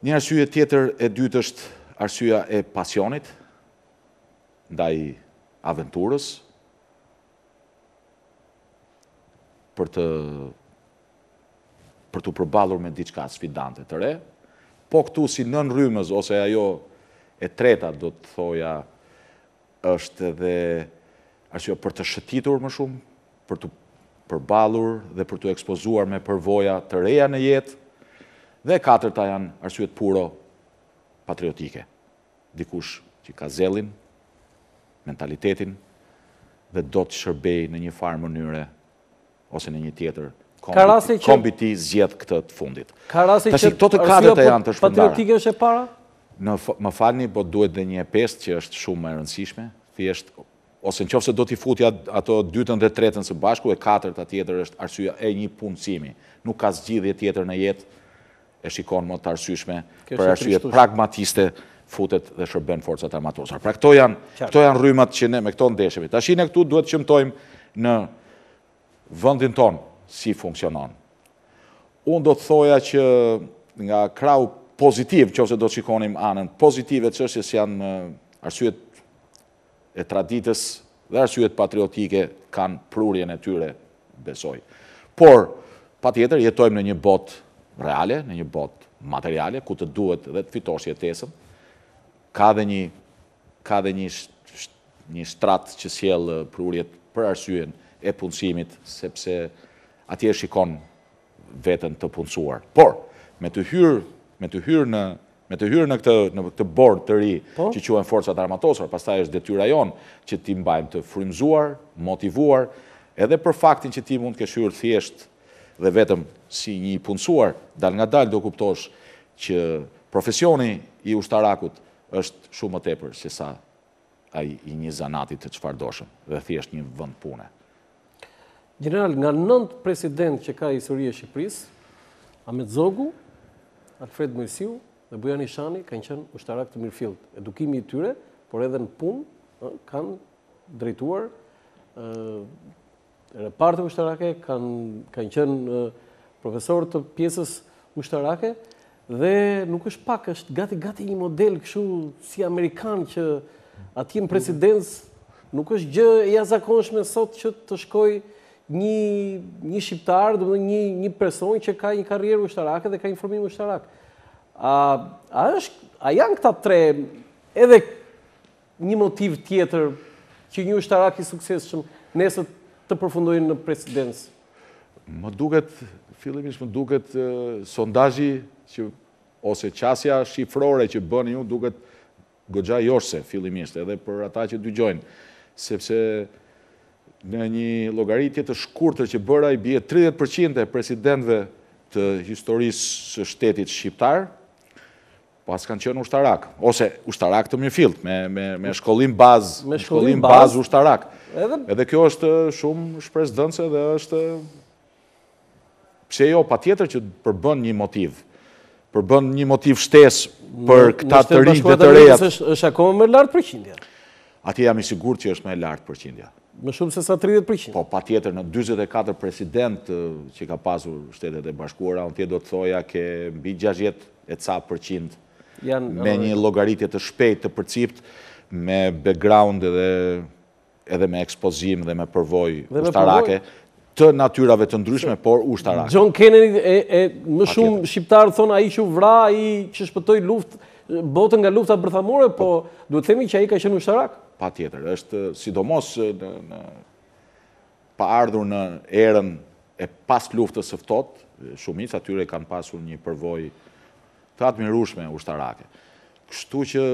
Një arsye tjetër e dytë është arsyeja e pasionit ndaj aventurës për të për t'u përballur me diçka sfidante të re. Po këtu si nënrrymëz ose ajo e treta do të thoja Është edhe arsyeja për të shëtitur më shumë, për t'u përballur dhe për t'u ekspozuar me përvoja të reja në jetë. Dhe e katërta janë arsyet puro patriotike. Dikush që ka zellin, mentalitetin dhe do të shërbejë në një farë mënyre ose në një tjetër kombit, kombit tij zgjedh këtë të fundit. Ka raste që këto të katërta janë të shpërndara. Patriotike është e para? Në, më falni, po duhet dhe një e pestë që është shumë më e rëndësishme, thjesht ose në qoftë se do t'i futja ato dytën dhe tretën së bashku, e katërta tjetër është arsyeja e një punësimi. Nuk ka zgjidhje tjetër në jetë, e shikon më të arsyeshme për arsye pragmatiste futet dhe shërben në forcat e armatosura. Pra këto janë, këto janë rrymat që ne me këto ndeshemi. Tashi ne këtu duhet të qëmtojmë në vendin tonë si funksionon. Unë do të thoja që nga krahu pozitiv, qoftë se do të shikonim anën pozitive të çështjes janë arsyet e traditës dhe arsyet patriotike kanë prurjen e tyre, besoj. Por, patjetër, jetojmë në një botë reale, në një botë materiale, ku të duhet dhe të fitosh jetesën. Ka dhe një, ka dhe një, një shtrat që sjell prurjet për arsyen e punësimit, sepse atje e shikon veten të punësuar. Por, me të hyrë, me të hyrë në Me të hyrë në këtë në këtë bord të ri po? që quhen forcat e armatosura, pastaj është detyra jonë që t'i mbajmë të frymëzuar, motivuar, edhe për faktin që ti mund të kesh hyrë thjesht dhe vetëm si një i punësuar, dalëngadalë do kuptosh që profesioni i ushtarakut është shumë më tepër se sa ai i një zanati të çfarëdoshëm dhe thjesht një vend pune. Gjeneral, nga 9 presidentë që ka historia e Shqipërisë, Ahmet Zogu, Alfred Moisiu dhe Bujar Nishani kanë qenë ushtarakë të mirëfilltë. Edukimi i tyre, por edhe në punë, kanë drejtuar reparte ushtarake, kanë kanë qenë profesorë të pjesës ushtarake dhe nuk është pak, është gati gati një model kështu si amerikan që atje në presidencë nuk është gjë e jashtëzakonshme sot që të shkojë një një shqiptar, domethënë një një person që ka një karrierë ushtarake dhe ka një formim ushtarak. A a është a janë këta tre edhe Një motiv tjetër që një ushtarak i suksesshëm nesër të përfundojë në presidencë? Më duket, fillimisht më duket sondazhi që ose qasja shifrore që bëni ju duket goxha joshëse fillimisht edhe për ata që dëgjojnë, sepse në një llogaritje të shkurtër që bëra i bie 30% e presidentëve të historisë së shtetit shqiptar Paskan qenë ushtarakë, ose ushtarakë të mirëfilltë, me, me, me shkollim bazë, me shkollim bazë ushtarak. Edhe... Edhe kjo është shumë shpresëdhënëse dhe është, pse jo, patjetër që përbën një motiv, përbën një motiv shtesë për këta të rinj dhe të rejat. Është, është akoma më lartë përqindja. Atje jam i sigurt që është më e lartë përqindja. Më shumë se sa 30%. Po, patjetër, në 44 presidentë që ka pasur Shtetet e Bashkuara, unë atje do të thoja ke mbi 60 e ca përqind me një llogaritje të shpejtë të përciptë, me background edhe edhe me ekspozim dhe me përvojë ushtarake të natyrave të ndryshme, por ushtarake. John Kennedy e, e më shumë shqiptarë thonë ai që u vra, ai që shpëtoi luftë, botën nga lufta bërthamore, po, po duhet të themi që ai ka qenë ushtarak. Patjetër, është sidomos në, në pa ardhur në erën e pas luftës së ftohtë, shumica e tyre kanë pasur një përvojë të admirueshme ushtarake. Kështu që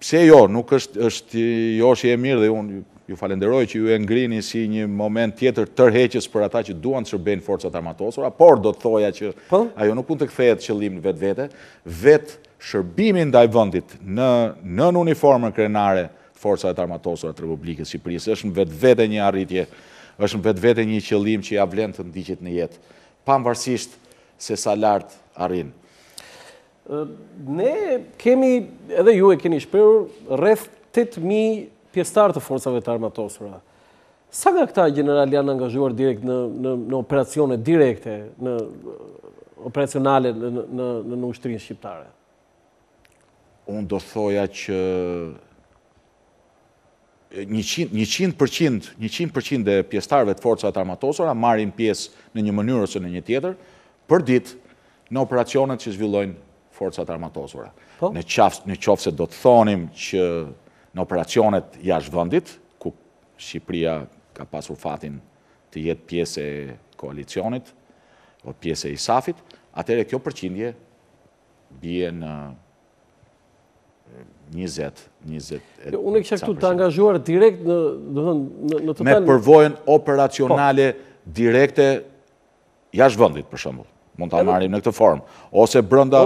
pse jo, nuk është është joshje e mirë dhe unë ju falenderoj që ju e ngrini si një moment tjetër tërheqës për ata që duan të shërbejnë në forcat e armatosura, por do të thoja që po? ajo nuk mund të kthehet qëllim në vetvete, vetë shërbimi ndaj vendit në nën uniformën krenare Forcave të Armatosura të Republikës së Shqipërisë është në vetvete një arritje, është në vetvete një qëllim që ia vlen të ndiqet në jetë, pavarësisht se sa lart arrin. Ne kemi, edhe ju e keni shprehur, rreth 8.000 pjesëtarë të Forcave të Armatosura. Sa nga këta gjeneral janë angazhuar direkt në, në, në operacione direkte, në operacionale në, në, në, në ushtrinë shqiptare? Unë do thoja që 100%, 100% e pjesëtarëve të forcave të armatosura marrin pjesë në një mënyrë ose në një tjetër përditë në operacionet që zhvillojnë forcat e armatosura. Po? Në qafë, në qoftë se do të thonim që në operacionet jashtë vendit, ku Shqipëria ka pasur fatin të jetë pjesë e koalicionit, o pjesë e ISAF-it, atëherë kjo përqindje bie në 20, 20 e jo, Unë e kisha këtu të angazhuar direkt në, domethënë, në, në total... Me përvojën operacionale po. direkte jashtë vendit, për shembull. Mund ta marrim në këtë formë. Ose brenda,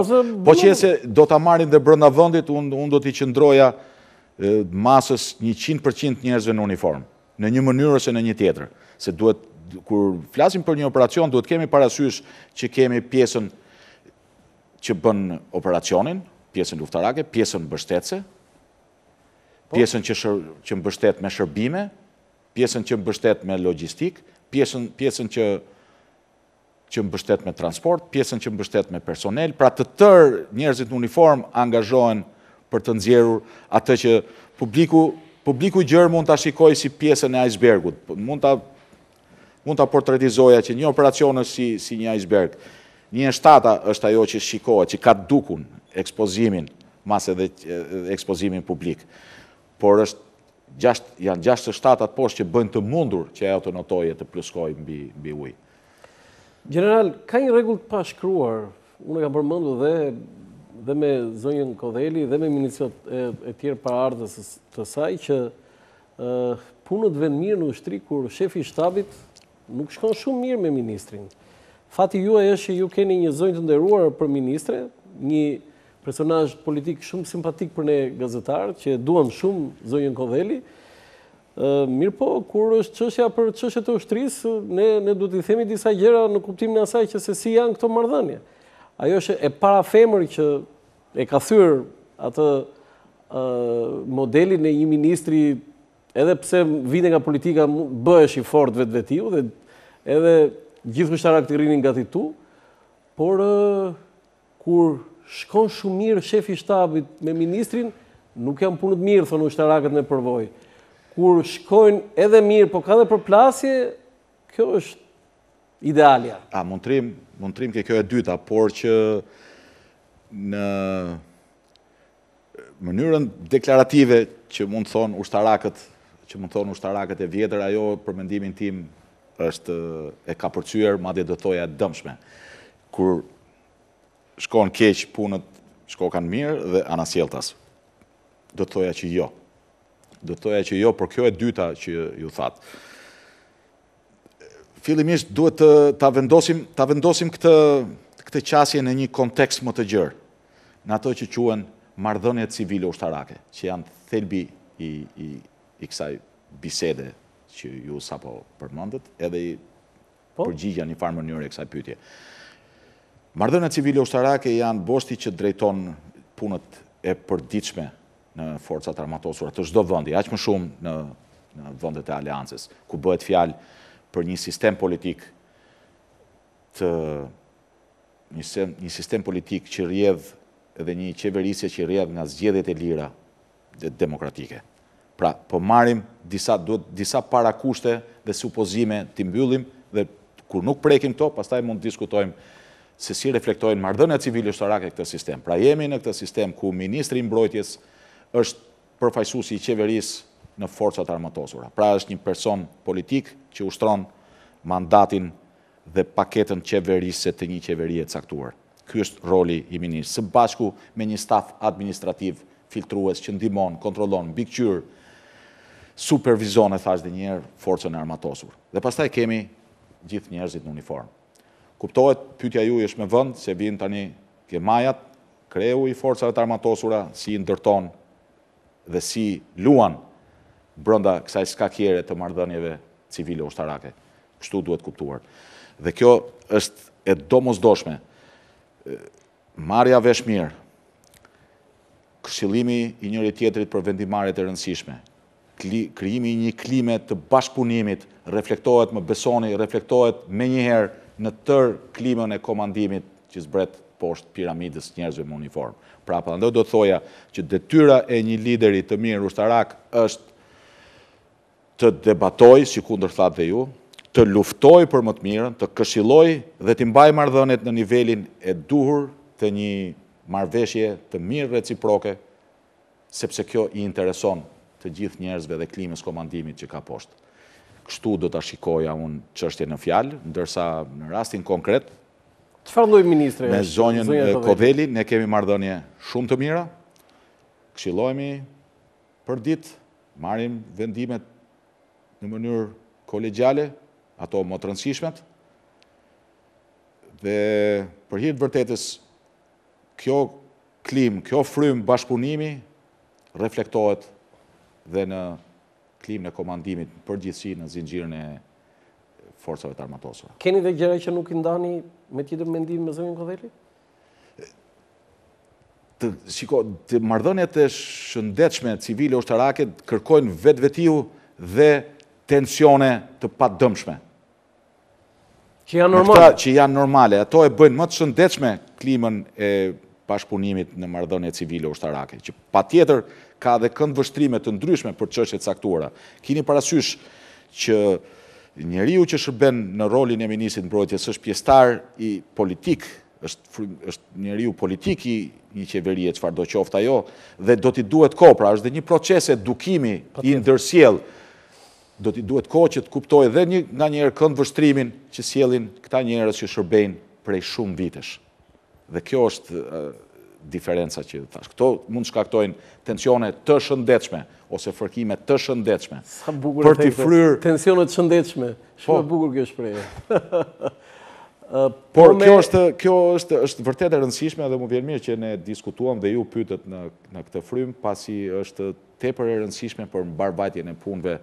po qe se do ta marrim dhe brenda vendit, unë unë do t'i qëndroja masës 100% njerëzve në uniformë. Në një mënyrë ose në një tjetër. Se duhet, kur flasim për një operacion, duhet kemi parasysh që kemi pjesën që bën operacionin, pjesën luftarake, pjesën mbështetëse, po. pjesën që shër, që mbështet me shërbime, pjesën që mbështet me logjistikë, pjesën pjesën që që mbështet me transport, pjesën që mbështet me personel, pra të tërë njerëzit në uniformë angazhohen për të nxjerrur atë që publiku publiku i gjerë mund ta shikojë si pjesën e icebergut, mund ta mund ta portretizoja që një operacion është si si një iceberg. Një e shtata është ajo që shikohet, që ka dukun, ekspozimin, mase dhe ekspozimin publik. Por është gjashtë, janë gjashtë të shtatat poshtë që bëjnë të mundur që ajo të notojë e të pluskojë mbi, mbi ujë. Gjeneral, ka një rregull të pashkruar, unë e kam përmendur dhe dhe me zonjën Kodheli dhe me ministrat e, e tjerë paraardhës të saj që ë punët venë mirë në ushtri kur shefi i shtabit nuk shkon shumë mirë me ministrin. Fati juaj është që ju keni një zonjë të nderuar për ministre, një Personazh politik shumë simpatik për ne gazetarët, që e duam shumë zonjën Kodheli. Mirëpo, kur është çështja për çështjet e ushtrisë, ne ne duhet t'i themi disa gjëra në kuptimin e asaj që se si janë këto marrëdhënie. Ajo është e para femër që e ka thyer atë modelin e një ministri edhe pse vinte nga politika bëhesh i fortë vetvetiu dhe edhe gjithë ushtarakët i rrinin gati tu, por Kur shkon shumë mirë shefi i shtabit me ministrin, nuk janë punët mirë, thonë ushtarakët me përvojë. Kur shkojnë edhe mirë, po ka dhe përplasje, kjo është idealja. A, mund të rrimë, mund të rrimë ke kjo e dyta, por që në mënyrën deklarative që mund të thonë ushtarakët, që mund të thonë ushtarakët e vjetër, ajo për mendimin tim është e kapërcyer, madje do thoja e dëmshme. Kur shkon keq punët shkokan mirë dhe anasjelltas. Do të thoja që jo. Do të thoja që jo, por kjo e dyta që ju thatë. Fillimisht duhet të ta vendosim, ta vendosim këtë këtë qasje në një kontekst më të gjerë, në ato që quhen marrëdhëniet civile ushtarake, që janë thelbi i i i kësaj bisede që ju sapo përmendët, edhe i po. përgjigja në një farë mënyre e kësaj pyetje. Marrëdhëniet civile ushtarake janë boshti që drejton punët e përditshme në forcat e armatosura të çdo vendi, aq më shumë në në vendet e aleancës, ku bëhet fjalë për një sistem politik të një sistem, një sistem politik që rrjedh edhe një qeverisje që rrjedh nga zgjedhjet e lira dhe demokratike. Pra, po marrim disa duhet disa parakushte dhe supozime t'i mbyllim dhe kur nuk prekim këto, pastaj mund të diskutojmë se si reflektojnë marrëdhëniet civile ushtarake këtë sistem. Pra jemi në këtë sistem ku ministri i mbrojtjes është përfaqësuesi i qeverisë në forcat e armatosura. Pra është një person politik që ushtron mandatin dhe paketën qeverisëse të një qeverie të caktuar. Ky është roli i ministrit, së bashku me një staf administrativ filtrues që ndihmon, kontrollon, mbikëqyr, supervizon e thashë dhe një herë forcën e armatosur. Dhe pastaj kemi gjithë njerëzit në uniformë. Kuptohet, pyetja juaj është me vend, se vijnë tani ke majat, kreu i forcave të armatosura, si i ndërton dhe si luan brenda kësaj skakiere të marrëdhënieve civile ushtarake. Kështu duhet kuptuar. Dhe kjo është e domosdoshme. Marrja vesh mirë, këshillimi i njëri-tjetrit për vendimmarrjet e rëndësishme, krijimi i një klime të bashkëpunimit reflektohet, më besoni, reflektohet menjëherë në tërë klimën e komandimit që zbret poshtë piramidës njerëzve me uniformë. Pra, prandaj do të thoja që detyra e një lideri të mirë ushtarak është të debatojë, sikundër thatë dhe ju, të luftojë për më të mirën, të këshillojë dhe t'i mbajë marrëdhëniet në nivelin e duhur të një marrëveshje të mirë reciproke sepse kjo i intereson të gjithë njerëzve dhe klimës komandimit që ka poshtë. Kështu do ta shikoja unë çështjen në fjalë, ndërsa në rastin konkret Çfarë lloj ministre është? Me zonjën Kodheli ne kemi marrëdhënie shumë të mira. Këshillohemi përditë, marrim vendimet në mënyrë kolegjiale, ato më të rëndësishmet. Dhe për hir të vërtetës, kjo klimë, kjo frymë bashkëpunimi reflektohet dhe në klimën e komandimit në përgjithësi në zinxhirin e forcave të armatosura. Keni dhe gjëra që nuk i ndani me tjetër mendim me zonjën Kodheli? Të, shiko, të marrëdhëniet e shëndetshme civile ushtarake kërkojnë vetvetiu dhe tensione të padëmshme. Që janë normale. Që janë normale. Ato e bëjnë më të shëndetshme klimën e bashkëpunimit në marrëdhënie civile ushtarake, që patjetër ka dhe këndvështrime të ndryshme për çështje të caktuara. Kini parasysh që njeriu që shërben në rolin e ministrit të mbrojtjes është pjesëtar i politik, është është njeriu politik i një qeverie çfarëdo qoftë ajo dhe do t'i duhet kohë, pra është dhe një proces edukimi i ndërsjellë Do t'i duhet kohë që të kuptojë dhe një nganjëherë këndvështrimin që sjellin këta njerëz që shërbejnë prej shumë vitesh. Dhe kjo është diferenca që thashë. Këto mund të shkaktojnë tensione të shëndetshme ose fërkime të shëndetshme. Sa bukur për t'i fryrë tensione të shëndetshme. Shumë po. e bukur kjo shprehje. Por po kjo është kjo është është vërtet e rëndësishme dhe më vjen mirë që ne diskutuam dhe ju pyetët në në këtë frymë, pasi është tepër e rëndësishme për mbarëvajtjen e punëve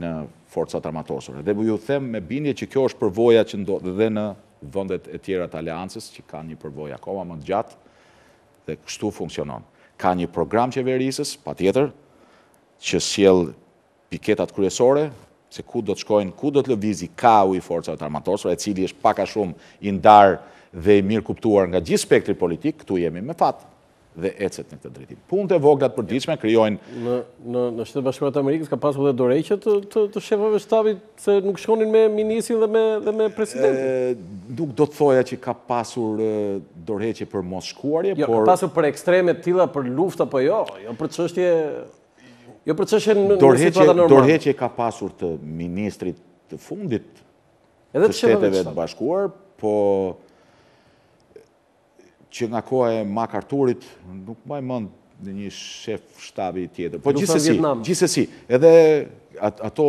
në Forcat e Armatosura. Dhe ju them me bindje që kjo është përvoja që ndodh dhe në vendet e tjera të Aleancës, që kanë një përvojë akoma më të gjatë dhe kështu funksionon. Ka një program qeverisës, patjetër, që sjell piketat kryesore, se ku do të shkojnë, ku do të lëvizi kahu i Forcave të Armatosura, e cili është pak a shumë i ndarë dhe i mirëkuptuar nga gjithë spektri politik, këtu jemi me fat dhe ecet në këtë drejtim. Punët e vogla të përditshme krijojnë në në në Shtetet e Bashkuara të Amerikës ka pasur edhe dorëheqje të të, të shefave shtabit se nuk shkonin me ministrin dhe me dhe me presidentin. Nuk do të thoja që ka pasur dorëheqje për mos shkuarje, jo, por ka pasur për ekstreme të tilla për luftë apo jo, jo për çështje Jo për çështje në situata normale. Dorëheqje ka pasur të ministrit të fundit edhe të Shteteve të Bashkuar, po që nga koha e MacArthurit, nuk mbaj mend në një shef shtabi tjetër. Po gjithsesi, gjithsesi, edhe ato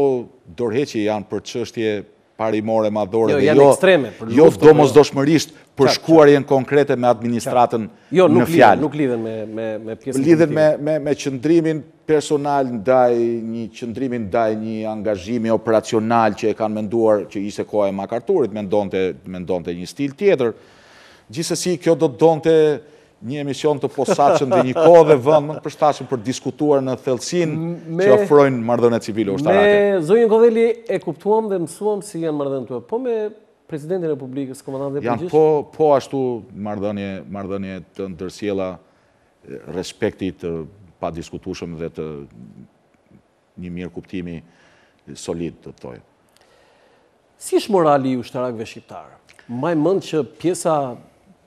dorëheqje janë për çështje parimore madhore jo, dhe jo, ekstreme, për jo po domosdoshmërisht për shkuarjen konkrete me administratën jo, nuk në fjalë. Nuk lidhen me me me pjesën lidhen me me me qëndrimin personal ndaj një qëndrimin ndaj një angazhimi operacional që e kanë menduar që ishte koha e MacArthurit, mendonte mendonte një stil tjetër. Gjithsesi kjo do të donte një emision të posaçëm dhe një kohë dhe vend më të përshtatshëm për diskutuar në thellësinë që ofrojnë marrëdhëniet civile ushtarake. Me zonjën Kodheli e kuptuam dhe mësuam si janë marrëdhëniet tuaja. Po me presidentin e Republikës, komandantin e përgjithshëm? Janë po po ashtu marrëdhënie, marrëdhënie të ndërsjella respekti të padiskutueshëm dhe të një mirëkuptimi solid, do të thoja. Si është morali i ushtarakëve shqiptarë? Mbaj mend që pjesa,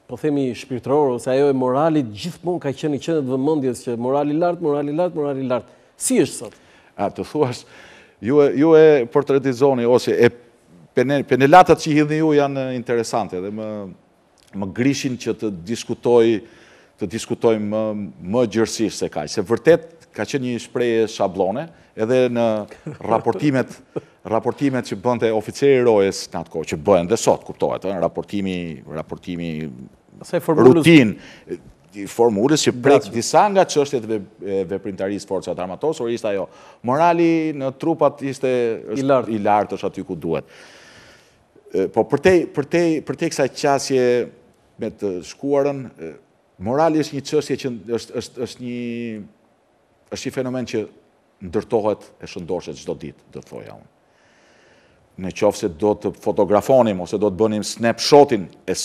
po themi shpirtërore ose ajo e moralit gjithmonë ka qenë në qendër të vëmendjes që morali i lartë, morali i lartë, morali i lartë. Si është sot? A të thuash, ju e ju e portretizoni ose e penelatat që hidhni ju janë interesante dhe më më grishin që të diskutoj të diskutojmë më, më gjerësisht se kaq. Se vërtet ka qenë një shprehje shabllone, edhe në raportimet, raportimet që bënte oficeri i rojes në atë kohë, që bëhen dhe sot, kuptohet, ëh, raportimi, raportimi rutinë, i formulës që prek disa nga çështjet e veprimtarisë së forcave të armatosura ishte ajo. Morali në trupat ishte i lartë, i lartë është aty ku duhet. Po përtej, përtej, përtej kësaj qasje me të shkuarën, morali është një çështje që është është është një është një fenomen që ndërtohet e shëndoshet çdo ditë, do të thoja unë. Në qoftë se do të fotografonim ose do të bënim snapshotin e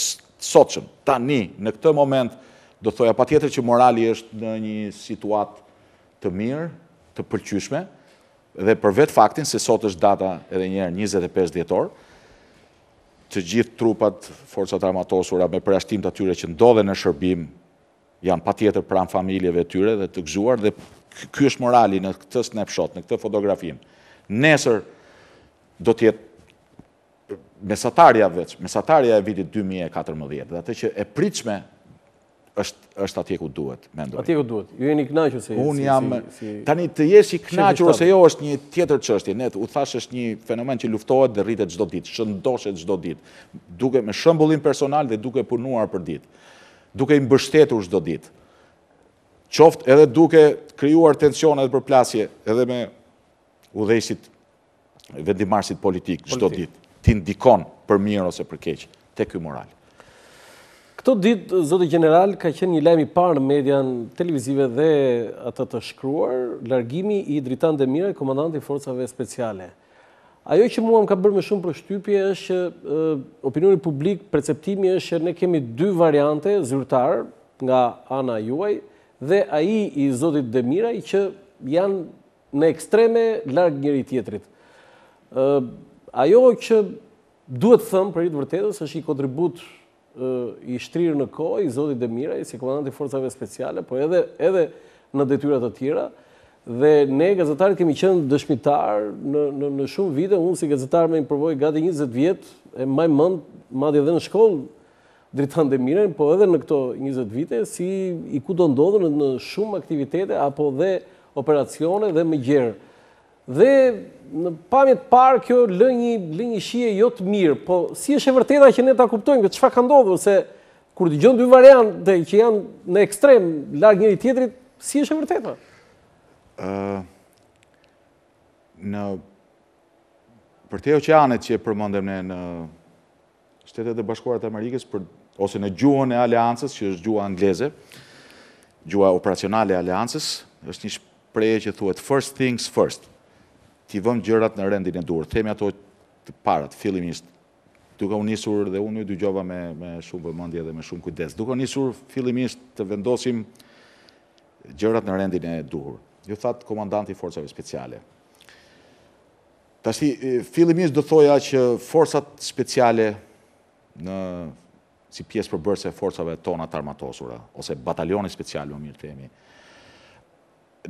sotshëm, tani, në këtë moment, do të thoja patjetër që morali është në një situatë të mirë, të pëlqyeshme, Dhe për vetë faktin se sot është data edhe një herë 25 dhjetor, të gjithë trupat, forcat e armatosura me përjashtim të atyre që ndodhen në shërbim, janë patjetër pranë familjeve të tyre dhe të gëzuar dhe ky është morali në këtë snapshot, në këtë fotografim. Nesër do të jetë mesatarja veç, mesatarja e vitit 2014 dhe atë që e pritshme është është atje ku duhet, mendoj. Atje ku duhet. Ju jeni i kënaqur si Unë jam si, si, tani të jesh i kënaqur ose jo është një tjetër çështje. Ne u thashë është një fenomen që luftohet dhe rritet çdo ditë, shëndoshet çdo ditë, duke me shembullin personal dhe duke punuar për ditë, duke i mbështetur çdo ditë. Qoftë edhe duke krijuar tensione dhe përplasje edhe me udhëheqësit vendimmarrësit politikë çdo ditë, ti ndikon për mirë ose për keq te ky moral. Këto ditë, zoti gjeneral, ka qenë një lajm i parë në median televizive dhe atë të shkruar, largimi i Dritan Demiraj, komandanti i Forcave Speciale. Ajo që mua më ka bërë më shumë përshtypje është që opinioni publik, perceptimi është që ne kemi dy variante zyrtar nga ana juaj dhe ai i zotit Demiraj që janë në ekstreme larg njëri-tjetrit. Ajo që duhet thënë për hir të vërtetës është një kontribut i shtrirë në kohë i zotit Demiraj si komandant i forcave speciale, po edhe edhe në detyra të tjera. Dhe ne gazetarët kemi qenë dëshmitar në në në shumë vite, unë si gazetar me një përvojë gati 20 vjet, e mbaj mend madje edhe në shkollë Dritan Demirajn, po edhe në këto 20 vite si i kudondodhur në, në shumë aktivitete apo dhe operacione dhe më gjerë. Dhe në pamje të parë kjo lë një lë një shije jo të mirë, po si është e vërteta që ne ta kuptojmë këtë çfarë ka ndodhur se kur dëgjon dy variante që janë në ekstrem larg njëri tjetrit, si është e vërteta? Ë në përtej oqeanit që e përmendëm ne në Shtetet e Bashkuara të Amerikës për ose në gjuhën e aleancës, që është gjuha angleze, gjuha operacionale e aleancës, është një shprehje që thuhet first things first. T'i vëmë gjërat në rendin e duhur, themi ato të parat, fillimisht, duke u nisur dhe unë ju dëgjova me me shumë vëmendje dhe me shumë kujdes. Duke u nisur fillimisht të vendosim gjërat në rendin e duhur. Ju thatë komandanti i forcave speciale. Tashti, fillimisht do thoja që forcat speciale në si pjesë përbërëse e forcave tona të armatosura, ose batalioni special, më mirë themi,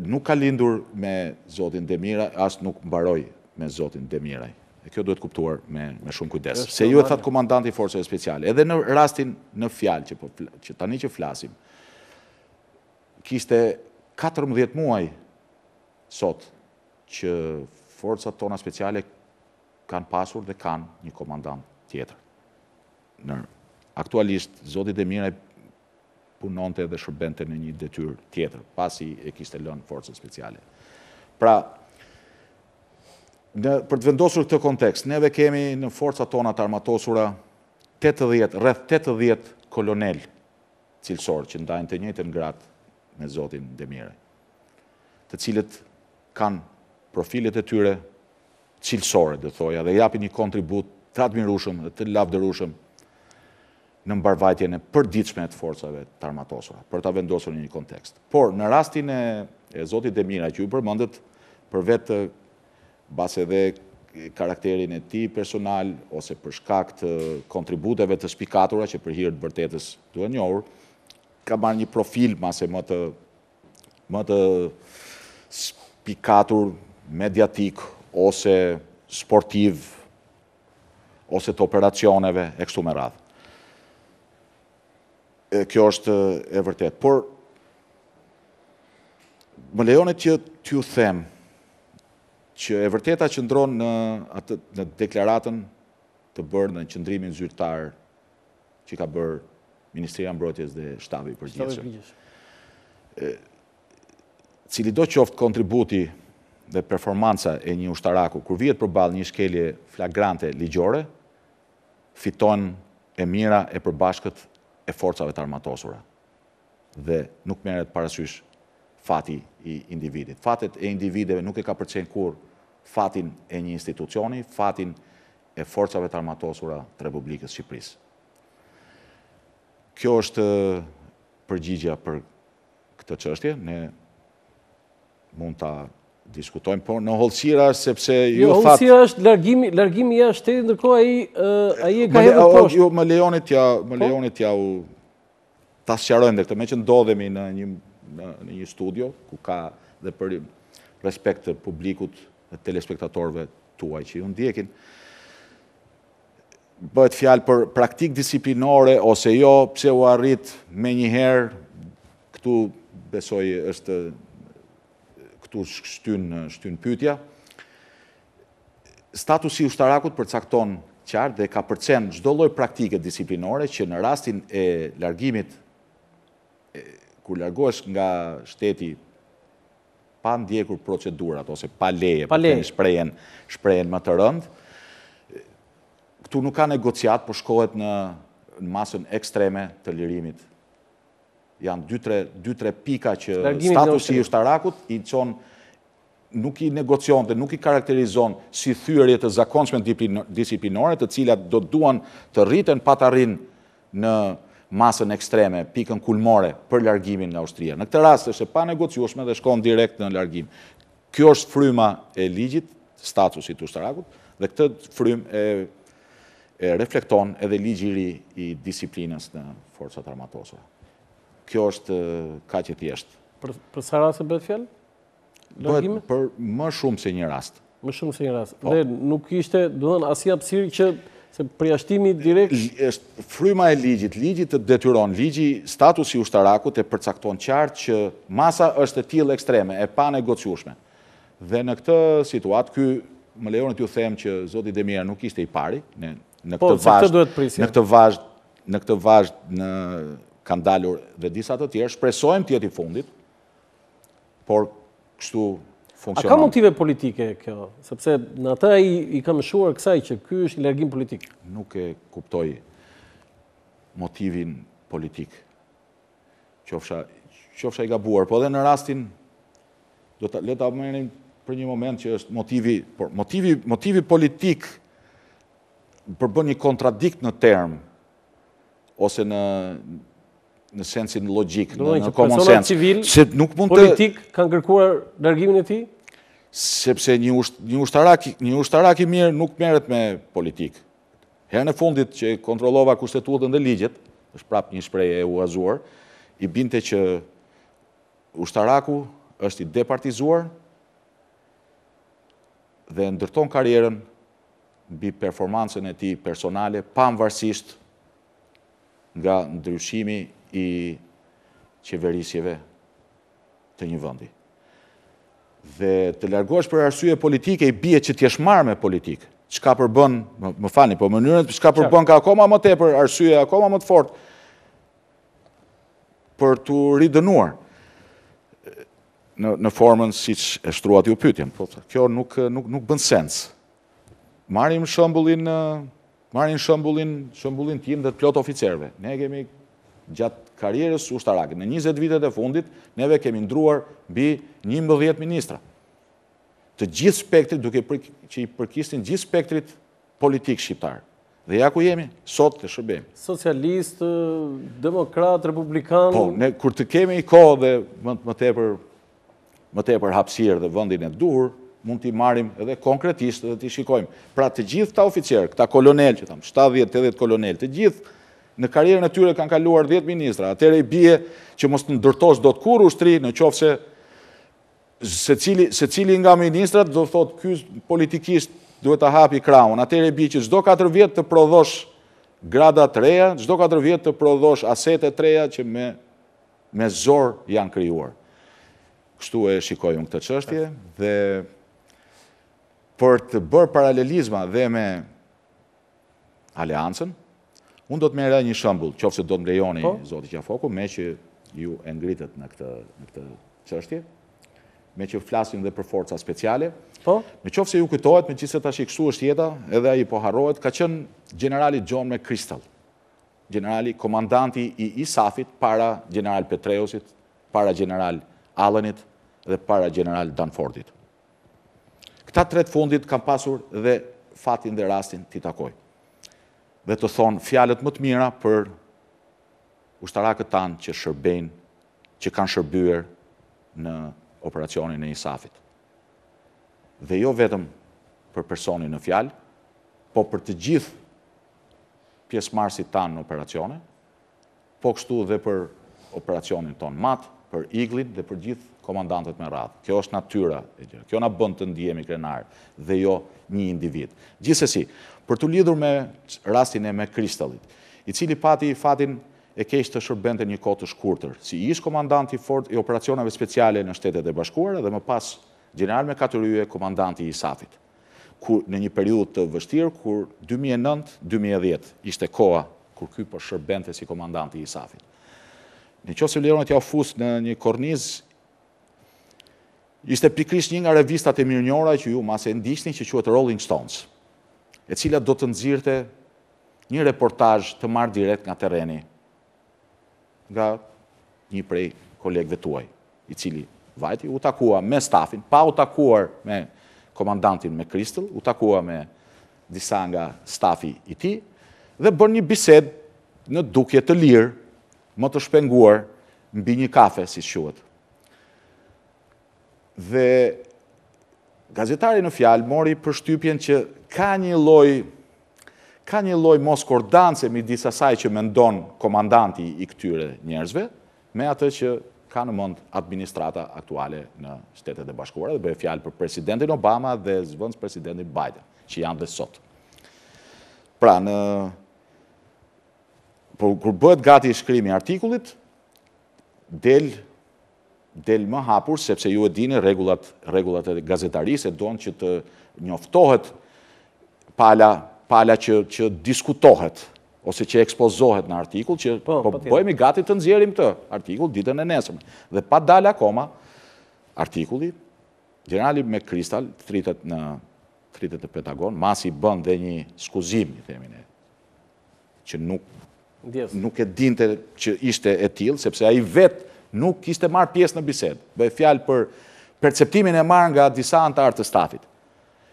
nuk ka lindur me zotin Demiraj, as nuk mbaroi me zotin Demiraj. E kjo duhet kuptuar me, me shumë kujdes. Se ju e thatë komandanti i forcave speciale. Edhe në rastin në fjalë që, po, që tani që flasim, kishte 14 muaj sot që forcat tona speciale kanë pasur dhe kanë një komandant tjetër. Në aktualisht zoti Demiraj punonte dhe shërbente në një detyrë tjetër, pasi e kishte lënë forcën speciale. Pra, në, për të vendosur këtë kontekst, neve kemi në forcat tona të armatosura 80, rreth 80 kolonel cilësor që ndajnë të njëjtën gradë me zotin Demiraj. të cilët kanë profilet e tyre cilësore, do thoja, dhe japin një kontribut të admirueshëm dhe të lavdërueshëm në mbarvajtjen e përditshme të forcave të armatosura, për ta vendosur në një kontekst. Por në rastin e, e zotit Demiraj që ju përmendët, për vetë mbase edhe karakterin e tij personal ose për shkak të kontributeve të spikatura që për hir të vërtetës duhen njohur, ka marrë një profil mbase më të më të spikatur mediatik ose sportiv ose të operacioneve e kështu me radhë. Kjo është e vërtetë. Por më lejoni që t'ju them që e vërteta qëndron në atë në deklaratën të bërë në qëndrimin zyrtar që ka bërë Ministria e Mbrojtjes dhe Shtabi i Përgjithshëm. Cilido qoftë kontributi dhe performanca e një ushtaraku, kur vihet përballë një shkelje flagrante ligjore, fiton e mira e përbashkët e forcave të armatosura dhe nuk merret parasysh fati i individit. Fatet e individeve nuk e kapërcejnë kurrë fatin e një institucioni, fatin e Forcave të Armatosura të Republikës së Shqipërisë. Kjo është përgjigja për këtë çështje, ne mund ta diskutojmë, por në hollësira sepse ju jo, thatë... Hollësira është largimi, largimi jashtë shtetit, ndërkohë ai ai e ka hedhur poshtë. Jo, më lejoni t'ja, më po? lejoni t'ja u ta sqarojmë dhe këtë, meqë ndodhemi në një në, në një studio ku ka dhe për respekt të publikut dhe telespektatorëve tuaj që ju ndjekin. Bëhet fjalë për praktikë disiplinore ose jo, pse u arrit menjëherë, këtu besoj është këtu shtyn shtyn pyetja. Statusi i ushtarakut përcakton qartë dhe kapërcen çdo lloj praktike disiplinore që në rastin e largimit kur largohesh nga shteti pa ndjekur procedurat ose pa leje, po themi shprehjen, shprehjen më të rëndë. Këtu nuk ka negociatë, po shkohet në në masën ekstreme të lirimit. Janë 2-3 pika që statusi i ushtarakut i çon nuk i negocion dhe nuk i karakterizon si thyerje të zakonshme disiplinore, të cilat do duan të rriten pa të arrin në masën ekstreme, pikën kulmore për largimin nga ushtria. Në këtë rast është e panegociueshme dhe shkon direkt në largim. Kjo është fryma e ligjit, statusit të ushtarakut, dhe këtë frymë e, e reflekton edhe ligji i ri i disiplinës në forcat e armatosura. Kjo është kaq e thjeshtë. Për, për sa raste bëhet fjalë? Bëhet për më shumë se një rast. Më shumë se një rast. Po. Dhe nuk ishte, domethënë, asnjë hapësirë që se përjashtimi direkt... është fryma e ligjit, ligji të detyron, ligji statusi i ushtarakut e përcakton qartë që masa është e tillë ekstreme, e panegociueshme. Dhe në këtë situatë, ky, më lejoni t'ju them që zoti Demir nuk ishte i pari, në, në po, këtë vazhdë, në këtë vazhdë, në këtë vazhdë në kanë dalur dhe disa të tjerë, shpresojmë të jetë i fundit, por kështu funksionon. A ka motive politike kjo? Sepse në atë ai i ka mëshuar kësaj që ky është një largim politik. Nuk e kuptoj motivin politik. Qofsha, qofsha i gabuar, po edhe në rastin, do ta, le ta merrnim për një moment që është motivi, por motivi, motivi politik përbën një kontradikt në term, ose në në sensin logjik, në, në common sense. Civil, se nuk mund të politik kanë kërkuar largimin e tij? Sepse një usht, një ushtarak, një ushtarak i mirë nuk merret me politikë. Herën e fundit që kontrollova kushtetutën dhe ligjet, është prapë një shprehje e huazuar, i binte që ushntaraku është i departizuar dhe ndërton karrierën mbi performancën e tij personale pavarësisht nga ndryshimi i qeverisjeve të një vendi. Dhe të largohesh për arsye politike i bie që të jesh marrë me politikë, çka përbën, më, më falni, po mënyrën çka përbën ka akoma më tepër arsye akoma më të fortë për t'u ridënuar në në formën siç e shtruat ju pyetjen. Po kjo nuk nuk nuk bën sens. Marrim shembullin Marrim shembullin, shembullin tim dhe të plot oficerëve. Ne kemi gjatë karrierës ushtarake, në 20 vitet e fundit, neve kemi ndruar mbi 11 ministra. Të gjithë spektrit, duke për, që i përkisnin gjithë spektrit politik shqiptar. Dhe ja ku jemi, sot të shërbejmë. Socialist, demokrat, republikan... Po, ne kur të kemi kohë dhe më, më tepër më tepër hapësirë dhe vendin e duhur, mund t'i marrim edhe konkretisht dhe t'i shikojmë. Pra të gjithë këta oficerë, këta kolonelë që thamë, 70, 80 kolonelë, të gjithë në karrierën e tyre kanë kaluar 10 ministra. Atëherë i bie që mos të ndërtosh dot kurrë ushtri në qoftë se secili, secili nga ministrat do thotë ky politikisht duhet ta hapi krahun. Atëherë i bie që çdo 4 vjet të prodhosh grada të reja, çdo 4 vjet të prodhosh asete të reja që me me zor janë krijuar. Kështu e shikoj unë këtë çështje dhe për të bërë paralelizma dhe me aleancën, unë do të merrja një shembull, qoftë se do të më lejoni po. zoti Qafoku, meqë ju e ngritët në këtë në këtë çështje, meqë flasim dhe për forca speciale. Po. Në qoftë se ju kujtohet, megjithëse tash kështu është jeta, edhe ai po harrohet, ka qenë gjenerali John McChrystal. Gjenerali, komandanti i ISAF-it para gjeneral Petraeusit, para gjeneral Allenit dhe para gjeneral Dunfordit. Këta tre të fundit kam pasur dhe fatin dhe rastin t'i takoj. Dhe të thonë fjalët më të mira për ushtarakët tanë që shërbejnë, që kanë shërbyer në operacionin e ISAF-it. Dhe jo vetëm për personin në fjalë, po për të gjithë pjesëmarrësit tanë në operacione, po kështu dhe për operacionin tonë MAT, për Eagle-in dhe për gjithë komandantët me radhë. Kjo është natyra e gjërave. Kjo na bën të ndihemi krenarë dhe jo një individ. Gjithsesi, për t'u lidhur me rastin e McChrystalit, i cili pati fatin e keq të shërbente një kohë të shkurtër, si ish komandant i fortë i operacioneve speciale në Shtetet e Bashkuara dhe më pas gjeneral me katër yje komandanti i ISAF-it. ku në një periudhë të vështirë kur 2009, 2010 ishte koha kur ky po shërbente si komandanti i ISAF-it. Në qoftë se lejoni t'jua fus në një kornizë, ishte pikërisht një nga revistat e mirënjohura që ju mase e ndiqni që quhet Rolling Stones, e cila do të nxirrte një reportazh të marrë direkt nga terreni, nga një prej kolegëve tuaj, i cili vajti, u takua me stafin, pa u takuar me komandantin McChrystal, u takua me disa nga stafi i tij, dhe bën një bisedë në dukje të lirë, më të shpenguar, mbi një kafe, siç quhet. Dhe gazetari në fjalë mori përshtypjen që ka një lloj ka një lloj moskordance midis asaj që mendon komandanti i këtyre njerëzve me atë që ka në mend administrata aktuale në Shtetet e Bashkuara dhe bëhet fjalë për presidentin Obama dhe zëvendëspresidentin Biden, që janë dhe sot. Pra në por kur bëhet gati shkrimi i artikullit, del del më hapur sepse ju e dini rregullat rregullat e gazetarisë e donë që të njoftohet pala pala që që diskutohet ose që ekspozohet në artikull që po, po bëhemi gati të nxjerrim këtë artikull ditën e nesërme. Dhe pa dalë akoma artikulli, gjenerali McChrystal thërritet në thërritet në Pentagon, masi bën dhe një skuzim, i themi ne, që nuk nuk e dinte që ishte e tillë, sepse ai vetë nuk kishte marrë pjesë në bisedë. Bëhej fjalë për perceptimin e marrë nga disa anëtarë të stafit.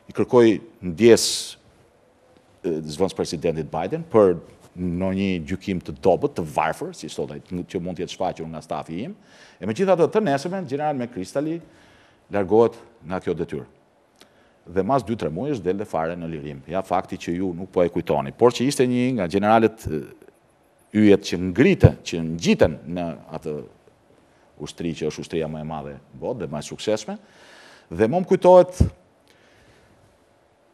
I kërkoi ndjesë zëvendëspresidentit Biden për ndonjë gjykim të dobët, të varfër, si thotë ai, që mund të jetë shfaqur nga stafi im. E megjithatë të nesërmen, gjeneral McChrystali largohet nga kjo detyrë. Dhe mas 2-3 muajsh del dhe fare në lirim. Ja fakti që ju nuk po e kujtoni, por që ishte një nga gjeneralët yjet që ngriten, që ngjiten në atë ushtri që është ushtria më e madhe në botë dhe më e suksesshme. Dhe më më kujtohet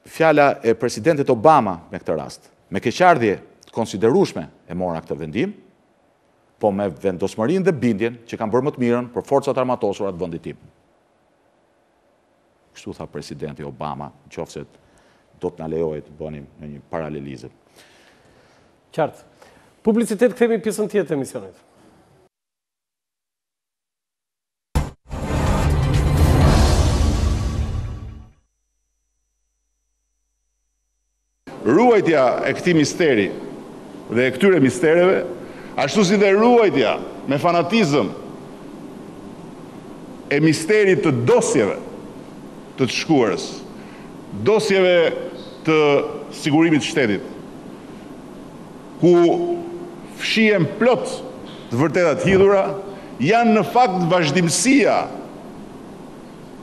fjala e presidentit Obama me këtë rast. Me keqardhje të konsiderueshme e mora këtë vendim, po me vendosmërinë dhe bindjen që kam bërë më të mirën për forcat e armatosura të vendit tim. Kështu tha presidenti Obama, në qoftë se do të na lejohej të bënim në një paralelizëm. Qartë. Publicitet kthehemi pjesën tjetër të emisionit. Ruajtja e këtij misteri dhe e këtyre mistereve, ashtu si dhe ruajtja me fanatizëm e misterit të dosjeve të të shkuarës, dosjeve të sigurimit të shtetit, ku fshihen plot të vërteta të hidhura, janë në fakt vazhdimësia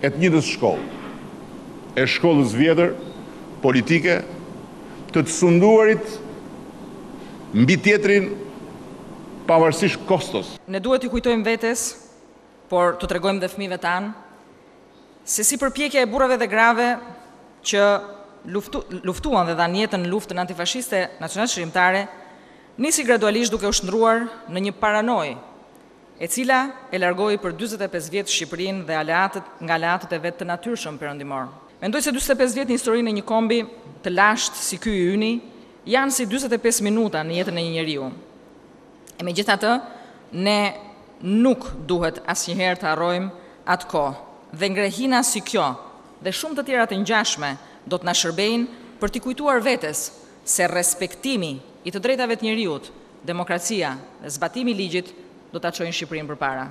e të njëjtës shkollë, e shkollës vjetër politike, të të sunduarit mbi tjetrin pavarësisht kostos. Ne duhet t'i kujtojmë vetes, por t'u tregojmë dhe fëmijëve tanë, se si përpjekja e burrave dhe grave që luftuan dhe dhanë jetën në luftën antifashiste nacionalçlirimtare, nisi gradualisht duke u shndërruar në një paranojë e cila e largoi për 45 vjet Shqipërinë dhe aleatët nga aleatët e vet të natyrshëm perëndimorë. Mendoj se 45 vjet në historinë e një kombi të lashtë si ky i yni janë si 45 minuta në jetën e një njeriu. E megjithatë, ne nuk duhet asnjëherë të harrojmë atë kohë dhe ngrehina si kjo dhe shumë të tjera të ngjashme do të na shërbejnë për t'i kujtuar vetes se respektimi i të drejtave të njeriut, demokracia dhe zbatimi i ligjit do ta çojnë Shqipërinë përpara.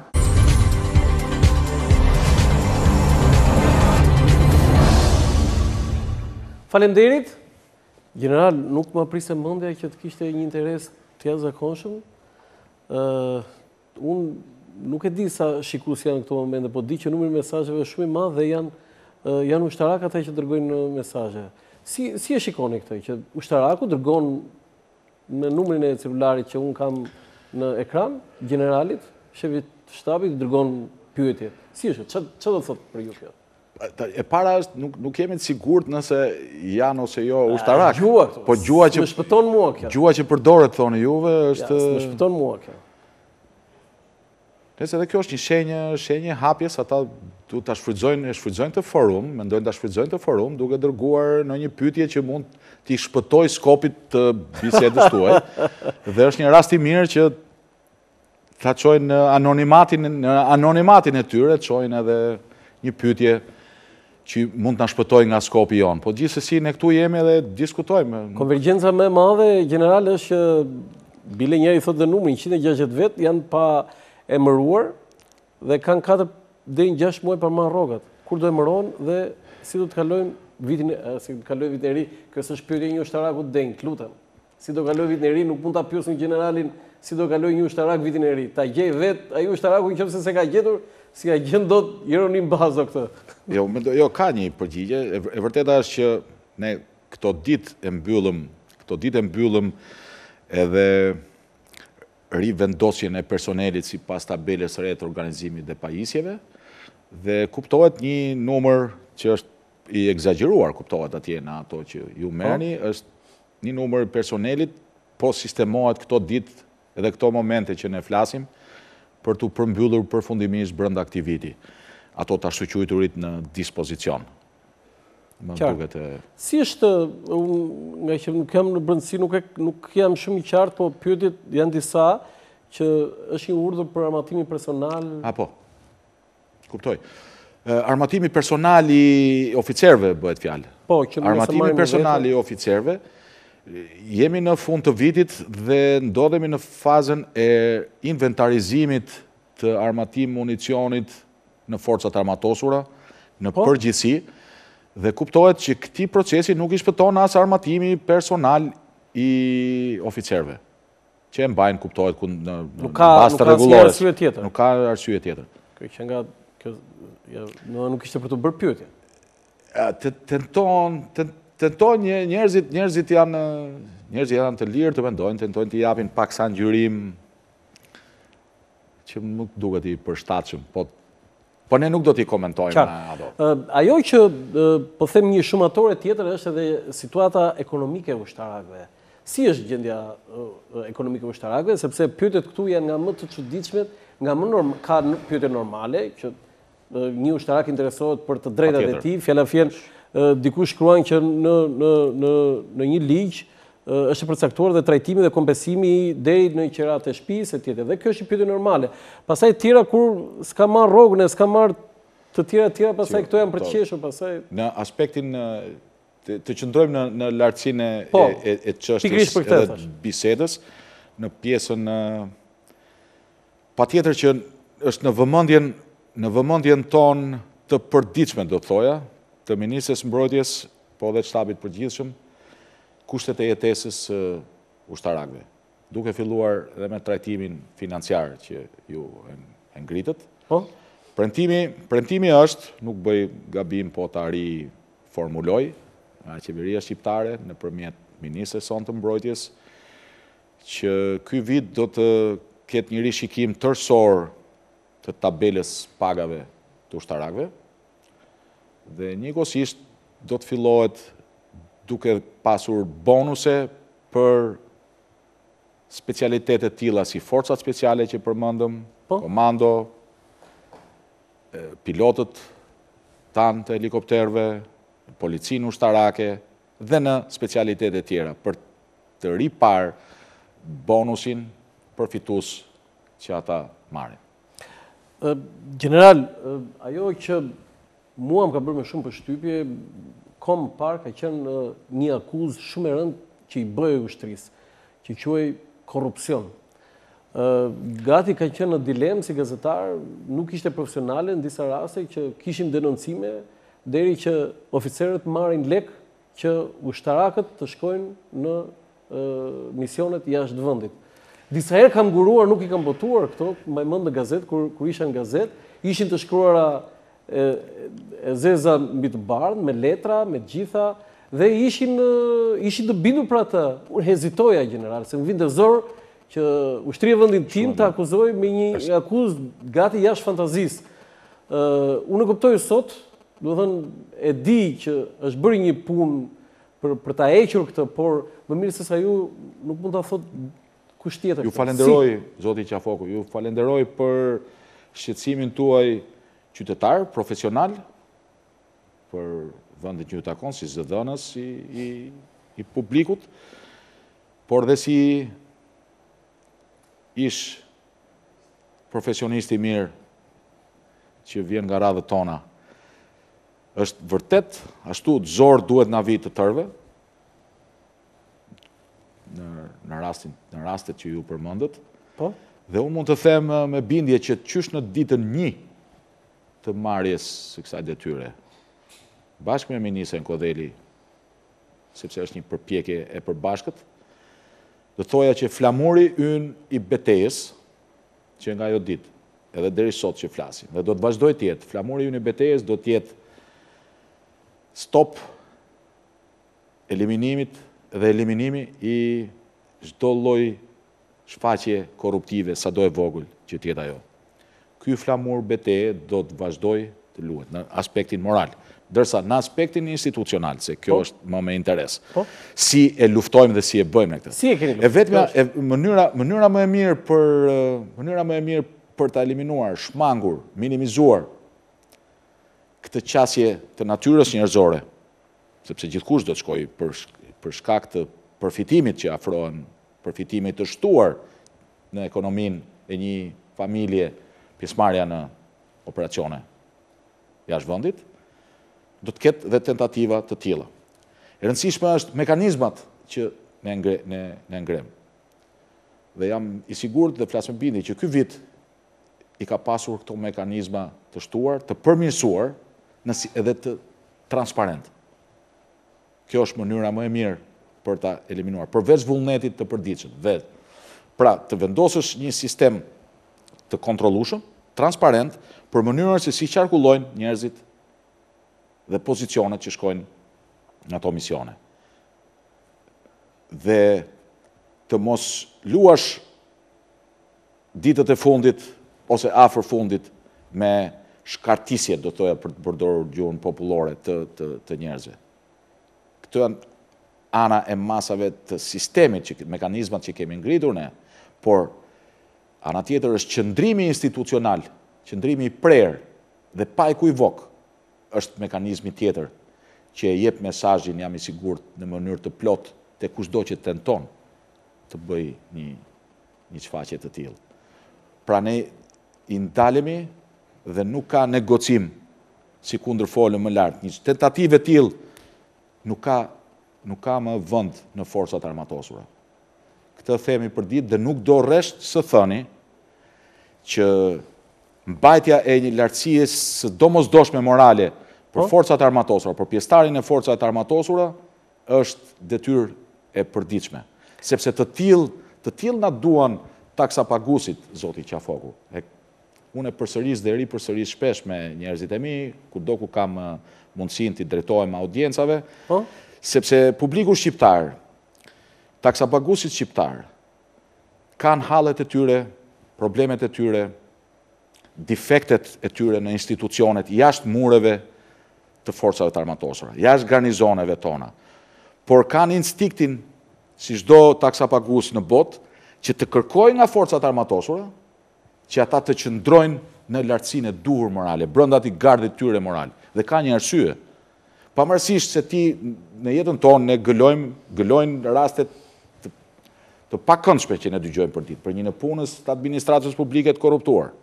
Faleminderit. Gjeneral, nuk ma priste mendja që të kishte një interes të jashtëzakonshëm. Ë unë nuk e di sa shikues janë në këto momente, po di që numri i mesazheve është shumë i madh dhe janë janë ushtarakë ata që dërgojnë mesazhe. Si si e shikoni këtë që ushtaraku dërgon në numrin e celularit që unë kam në ekran, gjeneralit, shefit të shtabit, dërgon pyetje. Si është? Ça ça do të thotë për ju kjo? E para është, nuk, nuk jemi të sigurt nëse janë ose jo ushtarakë. Gjuha këtu. Po gjuha që më shpëton mua kjo. Gjuha që përdoret thoni juve është Ja, më shpëton mua kjo. Nëse edhe kjo është një shenjë, shenjë hapjes, ata duhet ta shfrytëzojnë, e shfrytëzojnë këtë forum, mendojnë ta shfrytëzojnë këtë forum duke dërguar ndonjë pyetje që mund t'i shpëtojë skopit të bisedës tuaj. Dhe është një rast i mirë që ta çojnë në anonimatin, në anonimatin e tyre, çojnë edhe një pyetje. Që mund të na shpëtojë nga skopi jonë. Po gjithsesi ne këtu jemi dhe diskutojmë. Konvergjenca më e madhe gjeneral është që bile njëri thotë dhe numrin 160 vetë janë pa emëruar dhe kanë 4 deri në 6 muaj pa marrë rrogat. Kur do emërohen dhe si do të kalojnë vitin, si do të kalojnë vitin e ri, kjo s'është pyetje e një ushtaraku të denjë, të lutem. Si do kalojë vitin e ri, nuk mund ta pyes unë gjeneralin si do kalojë një ushtarak vitin e ri. Ta gjejë vetë ai ushtaraku në qoftë se s'e ka gjetur, s'ia gjen dot Jeronim Bazo këtë. Jo, mendoj, jo, ka një përgjigje. E vërteta është që ne këto ditë e mbyllëm, këto ditë e mbyllëm edhe rivendosjen e personelit sipas tabelës së re të organizimit dhe pajisjeve dhe kuptohet një numër që është i ekzagjeruar, kuptohet atje në ato që ju po. merrni, është Një numër i personelit po sistemohet këto ditë edhe këto momente që ne flasim për t'u përmbyllur përfundimisht brenda këtij viti. Ato të ashtuquajturit në dispozicion. Më duket e... Si është, unë nga që nuk jam në brendësi, nuk, e, nuk jam shumë i qartë, po pyetjet janë disa që është një urdhër për armatimin personal. Apo. Kuptoj. Armatimi personal i oficerëve bëhet fjalë. Po, që Armatimi personal i oficerëve, jemi në fund të vitit dhe ndodhemi në fazën e inventarizimit të armatim municionit në forcat e armatosura, në po. përgjithësi, dhe kuptohet që këtij procesi nuk i shpëton as armatimi personal i oficerëve. Që e mbajnë kuptohet ku në nuk ka, bazë të rregullores. Nuk ka arsye tjetër. Nuk ka arsye tjetër. Kjo që nga kjo ja, nuk ishte për të bërë pyetje. Të tenton, të tentojnë një, njerëzit, njerëzit janë njerëzit janë të lirë të mendojnë, tentojnë t'i japin pak sa ngjyrim që nuk duket i përshtatshëm, po Po ne nuk do t'i komentojmë ato. Ajo që po them një shumatore tjetër është edhe situata ekonomike e ushtarakëve. Si është gjendja ekonomike e ushtarakëve, sepse pyetjet këtu janë nga më të çuditshmet, nga më norm, ka pyetje normale që një ushtarak interesohet për të drejtat e tij, fjala vjen dikush shkruan që në në në në një ligj është e përcaktuar dhe trajtimi dhe kompensimi deri në qeratë e shtëpisë etj. Dhe kjo është një pyetje normale. Pastaj të tjera kur s'ka marrë rrogën e s'ka marrë të tjera të tjera, pastaj këto janë për të qeshur, pastaj në aspektin të, të qëndrojmë në në lartësinë e po, e, e çështjes edhe bisedës në pjesën patjetër që është në vëmendjen në vëmendjen tonë të përditshme do të thoja, të ministres Mbrojtjes, po dhe shtabit të përgjithshëm, kushtet e jetesës së ushtarakëve, duke filluar dhe me trajtimin financiar që ju e ngritët. Po? Premtimi, premtimi është, nuk bëj gabim po ta riformuloj, nga qeveria shqiptare nëpërmjet ministres sonë të mbrojtjes, që ky vit do të ketë një rishikim tërësor të tabelës pagave të ushtarakëve, dhe njëkohësisht do të fillohet duke pasur bonuse për specialitete të tilla si forcat speciale që përmendëm, po. komando, pilotët tanë të helikopterëve, policinë ushtarake dhe në specialitete tjera për të riparë bonusin përfitues që ata marrin. Gjeneral, ajo që mua më ka bërë më shumë përshtypje, kohë më parë ka qenë një akuzë shumë e rëndë që i bëhej ushtrisë, që quhej korrupsion. Gati ka qenë në dilemë si gazetar, nuk ishte profesionale në disa raste që kishim denoncime deri që oficerët marrin lek që ushtarakët të shkojnë në misionet jashtë vendit. Disa herë kam nguruar, nuk i kam botuar këto, mbaj mend në gazetë, kur, kur isha në gazetë, ishin të shkruara e, e zeza mbi të bardhë, me letra, me të gjitha, dhe ishin, ishin të bindur për atë. Unë hezitoja, gjeneral, se më vinte zor që ushtria e vendit tim të akuzohej me një akuzë gati jashtë fantazisë. Uh, unë e kuptoj sot, domethënë, e di që është bërë një punë për për ta hequr këtë, por më mirë se sa ju nuk mund ta thotë kush tjetër. Ju falenderoj, si? zoti Qafoku, ju falenderoj për shqetësimin tuaj qytetar, profesional, për vendin që ju takon si zëdhënës i, i, i publikut, por dhe si ish profesionist i mirë që vjen nga radhët tona. Është vërtet, ashtu zor duhet na vijë të tërëve, në, në, rastin, në rastet që ju përmendët. Po? Dhe unë mund të them me bindje që qysh në ditën një të marrjes së kësaj detyre, bashkë me ministren Kodheli, sepse është një përpjekje e përbashkët, do thoja që flamuri ynë i betejës, që nga ajo ditë, edhe deri sot që flasim, dhe do të vazhdojë të jetë, flamuri ynë i betejës do të jetë stop eliminimit dhe eliminimi i çdo lloj shfaqje korruptive, sado e vogël që të jetë ajo. Ky flamur beteje do të vazhdojë të luhet në aspektin moral, ndërsa në aspektin institucional, se kjo po. është më me interes. Po. Si e luftojmë dhe si e bëjmë ne këtë? Si e keni luftuar? E vetmja e mënyra mënyra më e mirë për mënyra më e mirë për ta eliminuar, shmangur, minimizuar këtë qasje të natyrës njerëzore, sepse gjithkush do të shkojë për për shkak të përfitimit që afrohen, përfitimit të shtuar në ekonominë e një familje, pjesëmarrja në operacione jashtë vendit, do të ketë dhe tentativa të tilla. E rëndësishme është mekanizmat që ne ngre, ne ne ngremë. Dhe jam i sigurt dhe flas me bindje që ky vit i ka pasur këto mekanizma të shtuar, të përmirësuar, në si, edhe të transparent. Kjo është mënyra më e mirë për ta eliminuar, përveç vullnetit të përditshëm. Dhe pra, të vendosësh një sistem të kontrollueshëm, transparent për mënyrën se si qarkullojnë njerëzit dhe pozicionet që shkojnë në ato misione. Dhe të mos luash ditët e fundit ose afër fundit me shkartisje, do thoja për të përdorur gjuhën popullore të, të, të njerëzve. Këto janë ana e masave të sistemit, që, mekanizmat që kemi ngritur ne, por ana tjetër është qëndrimi institucional, qëndrimi i prerë dhe pa ekuivok është mekanizmi tjetër që e jep mesazhin jam i sigurt në mënyrë të plotë te kushdo që tenton të bëjë një një shfaqje të tillë. Pra ne i ndalemi dhe nuk ka negocim sikundër folëm më lart. Një tentativë e tillë nuk ka nuk ka më vend në forcat e armatosura. Këtë themi përditë dhe nuk do rresht së thëni që mbajtja e një lartësie së domosdoshme morale për po. forcat e armatosura, për pjesëtarin e forcave të armatosura, është detyrë e përditshme. Sepse të tillë, të tillë na duan taksapaguesit, zoti Qafoku. E, unë e përsëris dhe ripërsëris shpesh me njerëzit e mi, kudo ku kam mundësinë t'i drejtohem audiencave, po? sepse publiku shqiptar, taksapaguesit shqiptar, kanë hallet e tyre, problemet e tyre, difektet e tyre në institucionet jashtë mureve të forcave të armatosura, jashtë garnizoneve tona. Por kanë instinktin, si çdo taksapagues në botë, që të kërkojnë nga forcat e armatosura, që ata të qëndrojnë në lartësinë e duhur morale, brenda atij gardhit tyre moral. Dhe ka një arsye. Pavarësisht se ti në jetën tonë ne gëlojmë, gëlojnë rastet të, të pakëndshme që ne dëgjojmë përditë, për një nëpunës të administratës publike të korruptuar,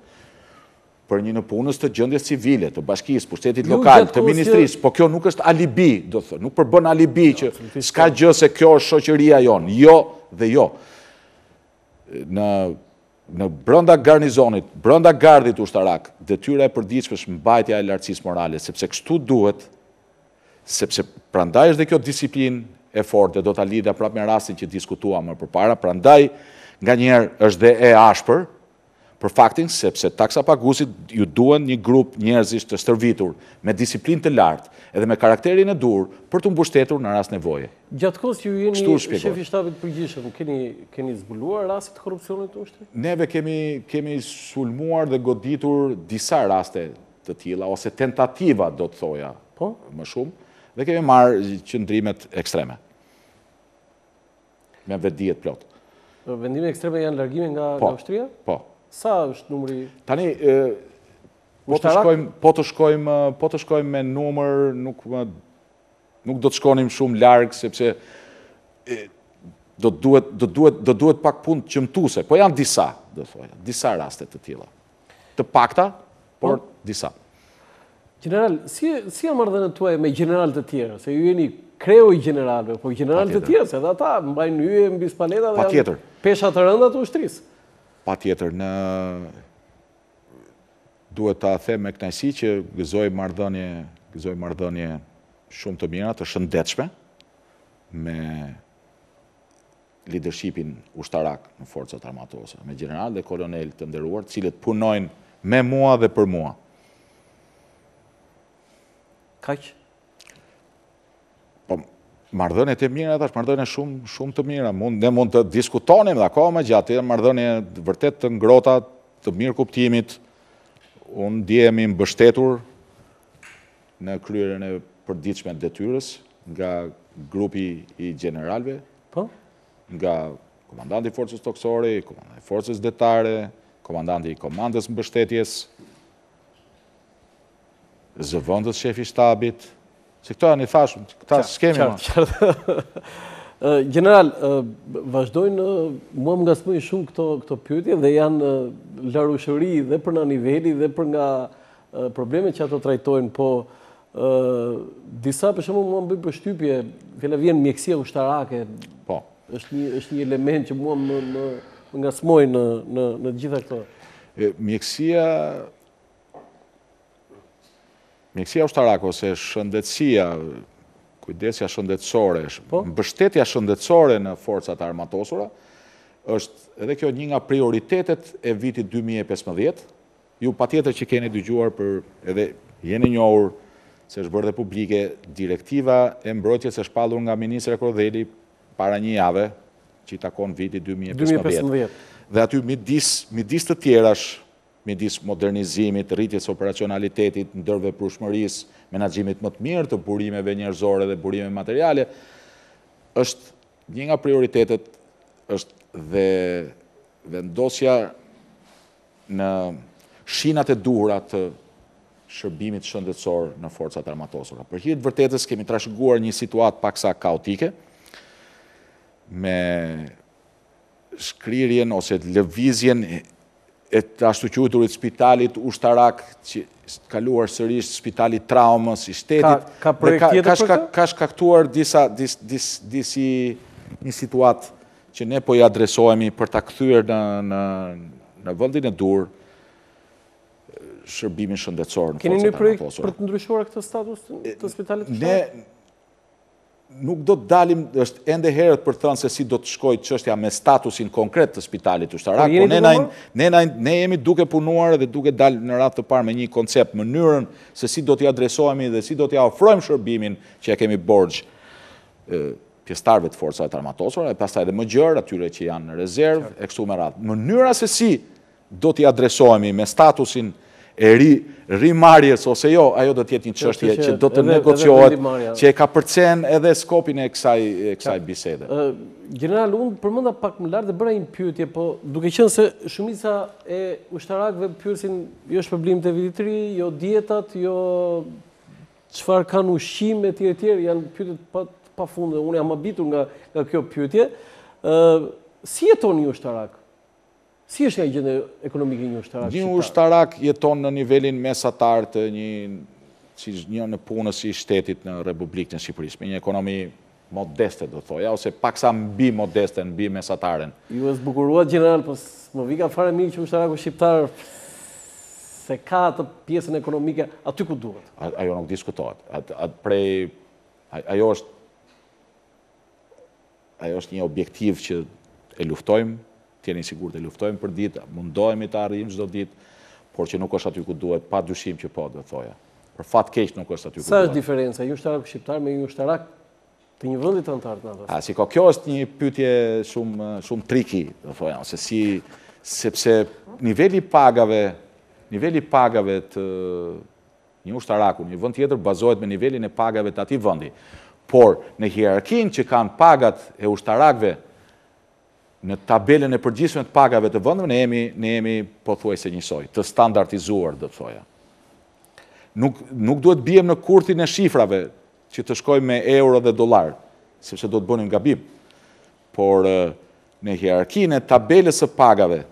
për një nëpunës të gjendjes civile, të bashkisë, pushtetit lokal, të ministrisë, po kjo nuk është alibi, do të thotë, nuk përbën alibi që s'ka gjë se kjo është shoqëria jonë. Jo dhe jo. Në Në brenda garnizonit, brenda gardhit ushtarak, detyra e përditshme është mbajtja e lartësisë morale, sepse kështu duhet, sepse prandaj është dhe kjo disiplinë e fortë dhe do ta lidhja prapë me rastin që diskutuam më përpara, prandaj nganjëherë është dhe e ashpër, për faktin sepse taksapaguesit ju duhen një grup njerëzish të stërvitur, me disiplinë të lartë, edhe me karakterin e duhur për t'u mbështetur në rast nevoje. Gjatë kohës që ju jeni shef i shtabit të përgjithshëm, keni keni zbuluar raste të korrupsionit në ushtri? Neve kemi kemi sulmuar dhe goditur disa raste të tilla ose tentativa do të thoja, po? më shumë, dhe kemi marrë qëndrimet ekstreme. Me vetëdije të plotë. Vendime ekstreme janë largime nga po, ushtria? Po. Sa është numri? Tani, po të shkojmë, po të shkojmë, po të shkojmë me numër, nuk më nuk do të shkonim shumë larg sepse do të duhet do duhet do duhet pak punë qëmtuese. Po janë disa, do thoja, disa raste të tilla. Të pakta, por po. disa. Gjeneral, si, si janë marrëdhëniet tuaja me gjeneralë të tjerë? Se ju jeni kreu i gjeneralëve, po gjeneralë të tjerë, se edhe ata mbajnë yje mbi spaleta dhe janë pesha të rënda të ushtrisë. Patjetër, në duhet ta them me kënaqësi që gëzoj marrëdhënie, gëzoj marrëdhënie shumë të mira, të shëndetshme me lidershipin ushtarak në Forcat e Armatosura, me gjeneralë dhe kolonelë të nderuar, të cilët punojnë me mua dhe për mua. Kaq? Po, marrëdhëniet e mira, thashë, marrëdhënie shumë, shumë të mira. Mund, ne mund të diskutonim dhe akoma më gjatë, janë marrëdhënie vërtet të ngrohta, të mirëkuptimit, unë ndihem i mbështetur në kryerjen e përditshme të detyrës nga grupi i gjeneralëve, po? nga komandanti i forcës tokësore, komandanti i forcës detare, komandanti i komandës mbështetjes, zëvendës shefi i shtabit, se këto janë i thashë, këta s'kemi ma. Qartë, Gjeneral, vazhdojnë, mua më ngacmojnë shumë këto, këto pyetje dhe janë larushëri dhe për nga niveli dhe për nga problemet që ato trajtojnë, po disa për shembull mua më bëjnë përshtypje, fjala vjen mjekësia ushtarake. Po. Është një është një element që mua më më më ngacmoi në në në të gjitha këto. Mjekësia Mjekësia ushtarake ose shëndetësia, kujdesja shëndetësore, po? mbështetja shëndetësore në forcat e armatosura, është edhe kjo një nga prioritetet e vitit 2015, Ju patjetër që keni dëgjuar për edhe jeni njohur se është bërë dhe publike direktiva e mbrojtjes e shpallur nga ministrja Kodheli para një jave, që i takon vitit 2015. Dhe aty midis, midis të tjerash, midis modernizimit, rritjes së operacionalitetit, ndërveprueshmërisë, menaxhimit më të mirë të burimeve njerëzore dhe burimeve materiale, është një nga prioritetet është dhe vendosja në shinat e duhura të shërbimit shëndetësor në forcat e armatosura. Për hir të vërtetës kemi trashëguar një situatë paksa kaotike me shkrirjen ose lëvizjen e të ashtuquajturit spitalit ushtarak që kaluar sërish spitali i traumës i shtetit. Ka, ka projekt tjetër për këtë? Ka shkaktuar disa, dis, dis, disi një situatë që ne po i adresohemi për ta kthyer në në në vendin e duhur shërbimin shëndetësor në Keni një projekt për të ndryshuar këtë status të spitalit ushtarak? Ne nuk do të dalim, është ende herët për të thënë se si do të shkojë çështja me statusin konkret të spitalit ushtarak, po, po ne na ne na ne jemi duke punuar dhe duke dalë në radhë të parë me një koncept, mënyrën se si do t'i adresohemi dhe si do t'ia ofrojmë shërbimin që e kemi borxh pjesëtarëve të forcave të armatosura, e pastaj edhe më gjerë, atyre që janë në rezervë, e kështu me radhë. Mënyra se si do t'i adresohemi me statusin e ri, rimarrjes ose jo, ajo do të jetë një çështje që do të negociohet, që e kapërcen edhe skopin e kësaj e kësaj bisede. Gjeneral, unë përmenda pak më lart dhe bëra një pyetje, po duke qenë se shumica e ushtarakëve pyesin jo shpërblimet e vitit të ri, jo dietat, jo Çfarë kanë ushqim etj etj janë pyetje të pa të pafund dhe unë jam habitur nga nga kjo pyetje. Ë si jeton një ushtarak? Si është nga gjendja ekonomike një ushtarak shqiptar? Një ushtarak jeton në nivelin mesatar të një si një nëpunës i shtetit në Republikën e Shqipërisë, me një ekonomi modeste do thoja, ose paksa mbi modesten, mbi mesataren. Ju e zbukuruat gjeneral, po s'më vika fare mirë që ushtaraku shqiptar s'e ka atë pjesën ekonomike aty ku duhet. Ajo nuk diskutohet. Prej, ajo është ajo është një objektiv që e luftojmë, të jeni sigurt e luftojmë për ditë, mundohemi të arrijmë çdo ditë, por që nuk është aty ku duhet, pa dyshim që po, do thoja. Për fat keq nuk është aty ku duhet. Sa është diferenca, një ushtarak shqiptar me një ushtarak të një vendi të anëtar të NATO-s? A, shiko, kjo është një pyetje shumë, shumë tricky, do thoja, ose si, sepse niveli i pagave, niveli i pagave të një ushtaraku në një vend tjetër bazohet me nivelin e pagave të atij vendi. Por, në hierarkinë që kanë pagat e ushtarakëve Në tabelën e përgjithshme të pagave të vendeve ne jemi ne jemi pothuajse njësoj, të standardizuar do të thoja. Nuk nuk duhet biem në kurthin e shifrave që të shkojmë me euro dhe dollar, sepse do të bënim gabim. Por në hierarkinë e tabelës së pagave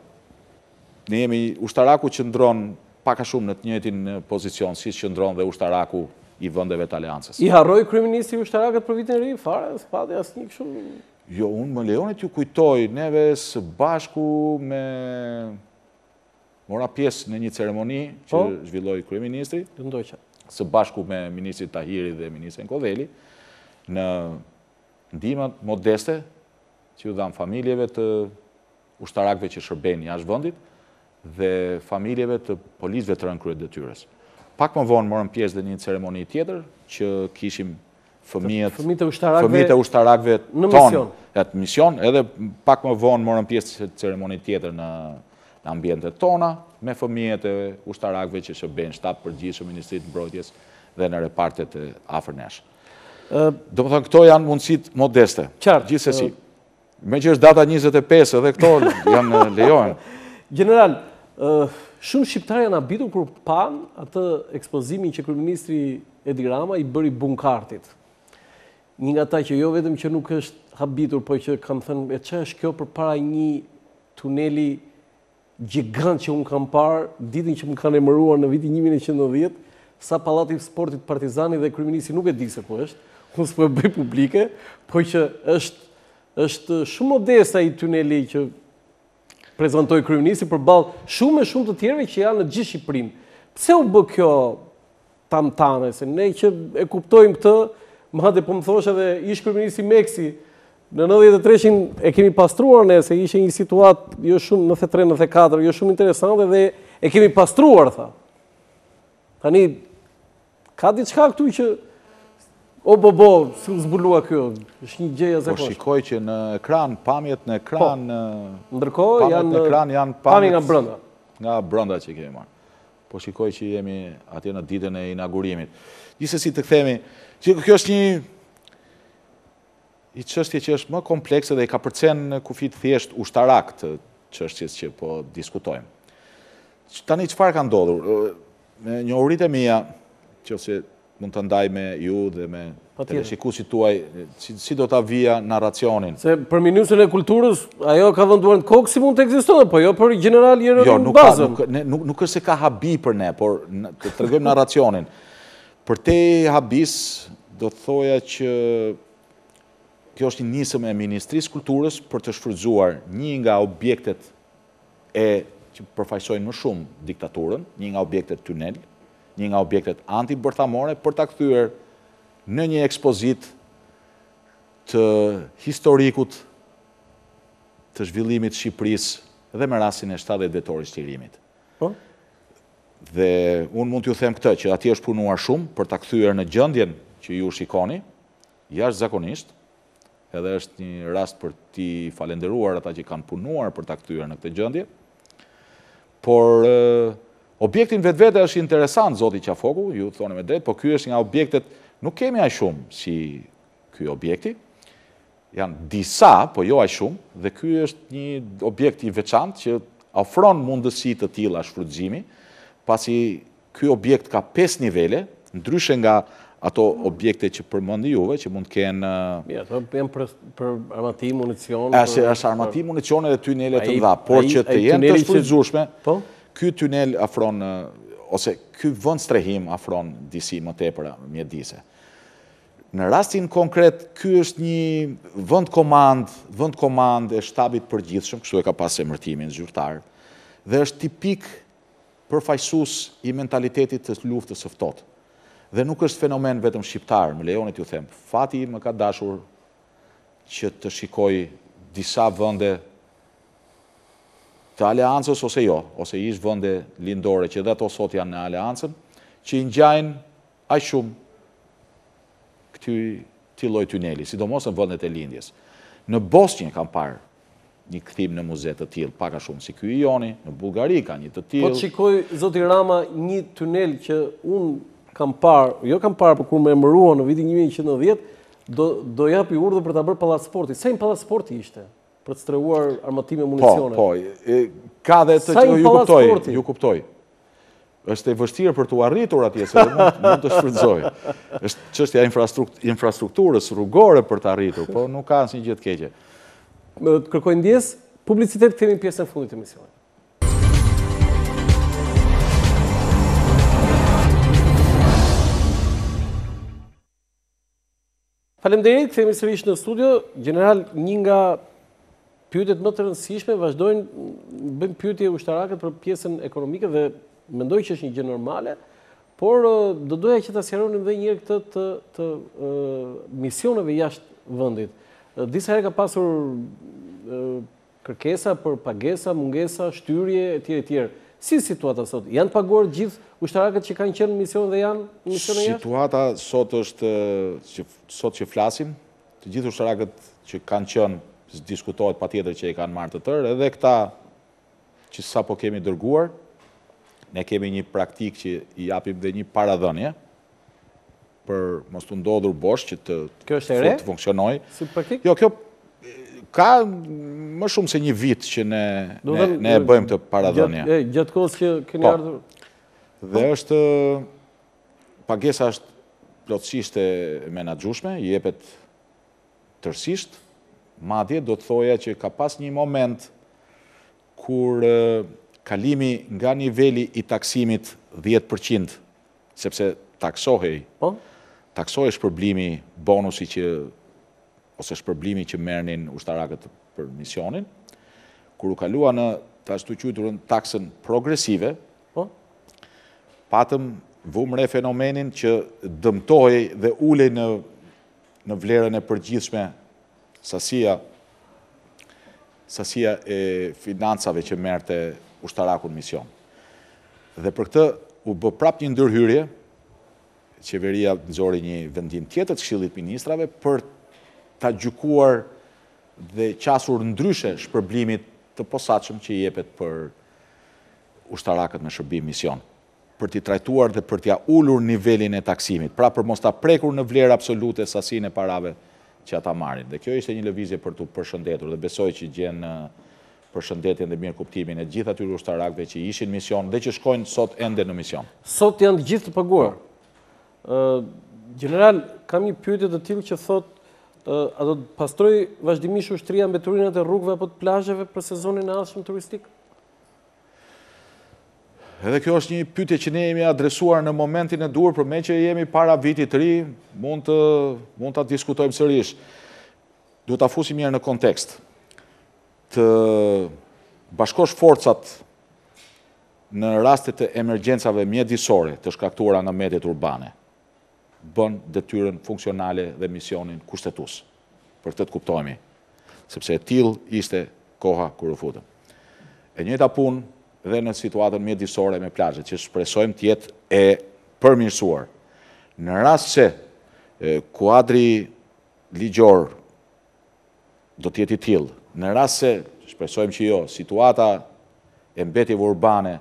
ne jemi ushtaraku qëndron pak a shumë në të njëjtin pozicion siç qëndron dhe ushtaraku i vendeve të Aleancës. I harroi kryeministri ushtarakët për vitin e ri, fare, s'pati asnjë kështu. Jo, unë më lejoni t'ju kujtoj, neve së bashku me mora pjesë në një ceremoni që po? zhvilloi kryeministri, së bashku me ministrin Tahiri dhe ministrin Kodheli, në ndihmat modeste që iu dhamë familjeve të ushtarakëve që shërbejnë jashtë vendit dhe familjeve të policëve të rënë në krye të detyrës. Pak më vonë morëm pjesë dhe në një ceremoni tjetër që kishim fëmijët fëmijët e ushtarakëve fëmijët e ushtarakëve në mision. Në mision, edhe pak më vonë morëm pjesë në ceremoni tjetër në në ambientet tona me fëmijët e ushtarakëve që shërbejnë shtab përgjithshëm Ministri të Mbrojtjes dhe në repartet e afër nesh. Domethënë këto janë mundësitë modeste. Qartë. Gjithsesi. Meqë është data 25 edhe këto janë lejohen. Gjeneral, shumë shqiptarë janë habitur kur panë atë ekspozimin që kryeministri Edi Rama i bëri Bunkartit. Një nga ata që jo vetëm që nuk është habitur, po që kam thënë, e ça është kjo përpara një tuneli gjigant që unë kam parë ditën që më kanë emëruar në vitin 1990, sa pallati i sportit Partizani dhe kryeministri nuk e di se ku është, unë s'po e bëj publike, po që është është shumë modest ai tuneli që prezantoi kryeministri përballë shumë e shumë të tjerëve që janë në gjithë Shqipërinë. Pse u bë kjo tantane, se ne që e kuptojmë këtë, madje po më thosh edhe ish kryeministri Meksi, në 93-shin e kemi pastruar ne, se ishte një situatë jo shumë 93, 94, jo shumë interesante dhe e kemi pastruar, tha. Tani, ka diçka këtu që, o bo bo, si u zbulua kjo, është një gjë e jashtëzakonshme. Po shikoj që në ekran, pamjet në ekran, po, ndërkohë janë në ekran janë pamjet nga brenda. Nga brenda që kemi marrë. Po shikoj që jemi atje në ditën e inaugurimit. Gjithsesi të kthehemi, që kjo është një një çështje që është më komplekse dhe i kapërcen kufijtë thjesht ushtarakë të çështjes që po diskutojmë. Tani çfarë ka ndodhur? Me njohuritë e mia, qoftë se mund të ndaj me ju dhe me teleshikuesit tuaj, si, si do ta vija narracionin. Se për ministren e kulturës, ajo ka vënë duart në kokë si mund të ekzistojë, po jo për gjeneral Jeronim jo, nuk Bazën. Ka, nuk, ne, nuk, nuk është se ka habi për ne, por të tregojmë narracionin. Përtej habisë, do të thoja që kjo është një nismë e Ministrisë Kulturës për të shfrytëzuar një nga objektet e që përfaqësojnë më shumë diktaturën, një nga objektet tunel, një nga objektet antibërthamore për ta kthyer në një ekspozitë të historikut të zhvillimit të Shqipërisë dhe me rastin e 70 vjetorit çlirimit. Po? Dhe unë mund t'ju them këtë, që atje është punuar shumë për ta kthyer në gjendjen që ju shikoni, jashtëzakonisht, edhe është një rast për t'i falenderuar ata që kanë punuar për ta kthyer në këtë gjendje. Por objekti në vetvete është interesant, zoti Qafoku, ju thoni me drejtë, po ky është nga objektet, nuk kemi aq shumë si ky objekti. Janë disa, po jo aq shumë, dhe ky është një objekt i veçantë që ofron mundësi të tilla shfrytëzimi, pasi Ky objekt ka 5 nivele, ndryshe nga ato objekte që përmendni juve, që mund të kenë... Ja, ato janë për, për armatim, municion... Është, është armatim, municion edhe tunele të mëdha, por që të jenë të shfrytëzueshme, po? ky tunel afron, ose ky vend strehim afron disi më tepër mjedise. Në rastin konkret, ky është një vend komandë, vend komandë e shtabit përgjithshëm, kështu e ka pas emërtimin zyrtar, dhe është tipik përfaqësues i mentalitetit të luftës së ftohtë. Dhe nuk është fenomen vetëm shqiptar, më lejoni t'ju them, fati më ka dashur që të shikoj disa vende të aleancës ose jo, ose ish vende lindore që edhe ato sot janë në aleancën, që i ngjajnë aq shumë këtij lloj tuneli, sidomos në vendet e lindjes. Në Bosnjë kam parë një kthim në muze të tillë, pak a shumë si ky i joni, në Bullgari ka një të tillë. Po të shikoj zoti Rama një tunel që unë kam parë, jo kam parë, por kur më emëruan në vitin 1990, do do japi urdhër për ta bërë pallat sporti. Sa një pallat sporti ishte? Për të strehuar armatime po, municione. Po, po, ka dhe të që ju kuptoj, ju kuptoj. Është e vështirë për t'u arritur atje, se mund, mund të shfrytëzojë. Është çështja e infrastrukturës rrugore për të arritur, po nuk ka asnjë gjë të keqe. Të kërkoj ndjesë, publicitet kthehemi në pjesën e fundit të emisionit. Faleminderit, kthehemi sërish në studio. Gjeneral, një nga pyetjet më të rëndësishme vazhdojnë bëjnë pyetje ushtarakët për pjesën ekonomike dhe mendoj që është një gjë normale, por do doja që ta sqaronim edhe një herë këtë të të misioneve jashtë vendit. Disa herë ka pasur kërkesa për pagesa, mungesa, shtyrje etj etj. Si situata sot? Janë paguar të gjithë ushtarakët që kanë qenë në mision dhe janë në misione jashtë? Situata sot është që sot që flasim, të gjithë ushtarakët që kanë qenë, s'diskutohet patjetër që e kanë marrë të tërë, edhe këta që sapo kemi dërguar, ne kemi një praktikë që i japim dhe një paradhënie, për mos të ndodhur bosh që të Kjo është e re? të funksionojë. Si praktikë? Jo, kjo ka më shumë se një vit që ne ne, ne e bëjmë këtë paradhënie. Gjatë, gjatë kohës që keni po. ardhur. Dhe është pagesa është plotësisht e menaxhueshme, jepet tërësisht, madje do të thoja që ka pas një moment kur kalimi nga niveli i taksimit 10%, sepse taksohej, po? taksohej shpërblimi, bonusi që, ose shpërblimi që merrnin ushtarakët për misionin, kur u kalua në të ashtuquajturën taksën progresive, po? patëm vumë re fenomenin që dëmtohej dhe ulej në, në vlerën e përgjithshme sasia sasia e financave që merrte ushtaraku në mision. Dhe për këtë u bë prapë një ndërhyrje, qeveria nxori një vendim tjetër të Këshillit të Ministrave për ta gjykuar dhe qasur ndryshe shpërblimit të posaçëm që jepet për ushtarakët në shërbim mision. për t'i trajtuar dhe për t'ia ulur nivelin e taksimit, pra për mos ta prekur në vlerë absolute sasinë e parave që ata marrin. Dhe kjo ishte një lëvizje për t'u përshëndetur dhe besoj që gjen përshëndetjen dhe mirëkuptimin e gjithë atyre ushtarakëve që ishin në mision dhe që shkojnë sot ende në mision. Sot janë të gjithë të paguar. Po. Gjeneral, kam një pyetje të tillë që thotë a do të pastrojë vazhdimisht ushtria mbeturinat e rrugëve apo të plazheve për sezonin e ardhshëm turistik? Edhe kjo është një pyetje që ne jemi adresuar në momentin e duhur, por meqë jemi para vitit të ri, mund të mund ta diskutojmë sërish. Duhet ta fusim një herë në kontekst. Të bashkosh forcat në raste të emergjencave mjedisore të shkaktuara nga mbetjet urbane. bën detyrën funksionale dhe misionin kushtetues. Për këtë të kuptohemi, sepse e tillë ishte koha kur u futëm. E njëjta punë dhe në situatën mjedisore me plazhet, që shpresojmë të jetë e përmirësuar. Në rast se kuadri ligjor do të jetë i tillë, në rast se, shpresojmë që jo, situata e mbetjeve urbane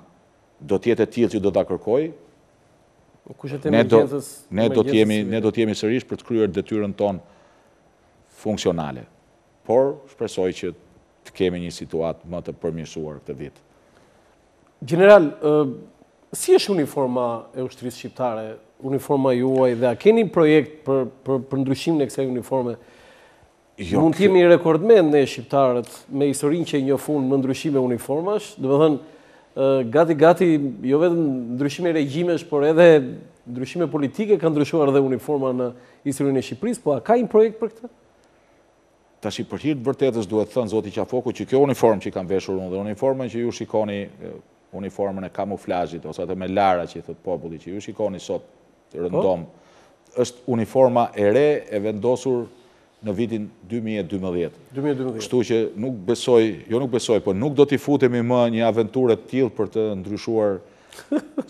do të jetë e tillë që do ta kërkojë, Ne do ne do të jemi ne do të jemi sërish për të kryer detyrën tonë funksionale. Por shpresoj që të kemi një situatë më të përmirësuar këtë vit. Gjeneral, si është uniforma e ushtrisë shqiptare, uniforma juaj dhe a keni projekt për për për ndryshimin e kësaj uniforme? Jo, Mund të jemi rekordmen ne shqiptarët me historinë që njoh unë në ndryshime uniformash, domethënë, gati gati jo vetëm ndryshime regjimesh, por edhe ndryshime politike ka ndryshuar dhe uniforma në historinë e Shqipërisë, po a ka një projekt për këtë? Tashi për hir të vërtetës duhet thënë zoti Qafoku që kjo uniformë që kam veshur unë dhe uniformën që ju shikoni uniformën e kamuflazhit ose atë me lara që i thotë populli që ju shikoni sot rëndom, po? është uniforma e re e vendosur në vitin 2012. 2012. Kështu që nuk besoj, jo nuk besoj, po nuk do t'i futemi më një aventure të tillë për të ndryshuar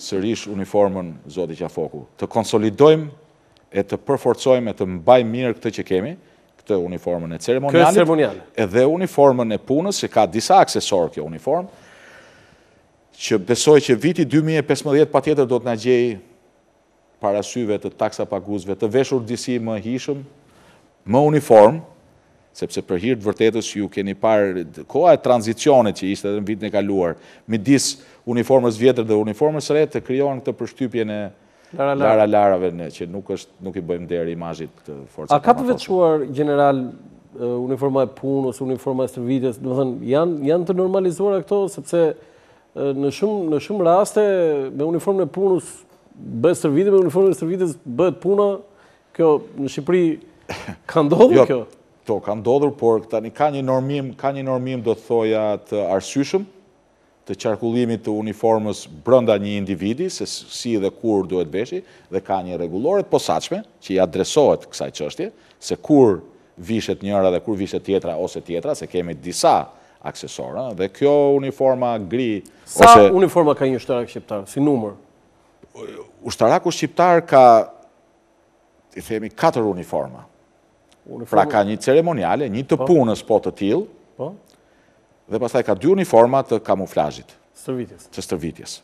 sërish uniformën zoti Qafoku. Të konsolidojmë e të përforcojmë e të mbajmë mirë këtë që kemi, këtë uniformën e ceremonialit, edhe uniformën e punës, që ka disa aksesorë kjo uniformë, që besoj që viti 2015 patjetër do të na gjejë para syve të taksapaguesve të veshur disi më hijshëm, më uniform, sepse për hir të vërtetës ju keni parë koha e tranzicionit që ishte edhe në vitin e kaluar, midis uniformës vjetër dhe uniformës re të krijon këtë përshtypjen e lara larave ne që nuk është nuk i bëjmë nder imazhit të forcave. A ka të veçuar gjeneral uniforma e punës, uniforma e stërvitjes, domethënë janë janë të normalizuara këto sepse Në shumë në shumë raste me uniformën e punës bëhet stërvitje, me uniformën e stërvitjes bëhet puna. Kjo në Shqipëri Ka ndodhur jo, kjo? To ka ndodhur, por tani ka një normim, ka një normim do të thoja të arsyeshëm të qarkullimit të uniformës brenda një individi, se si dhe kur duhet veshi, dhe ka një rregullore të posaçme që i adresohet kësaj çështje, se kur vishet njëra dhe kur vishet tjetra ose tjetra, se kemi disa aksesorë, dhe kjo uniforma gri ose Sa uniforma ka një ushtarak shqiptar, si numër? Ushtaraku shqiptar ka i themi, katër uniforma. Pra ka një ceremoniale, një të po. punës po të tillë, po. dhe pastaj ka dy uniforma të kamuflazhit. Stërvitjes. Të stërvitjes.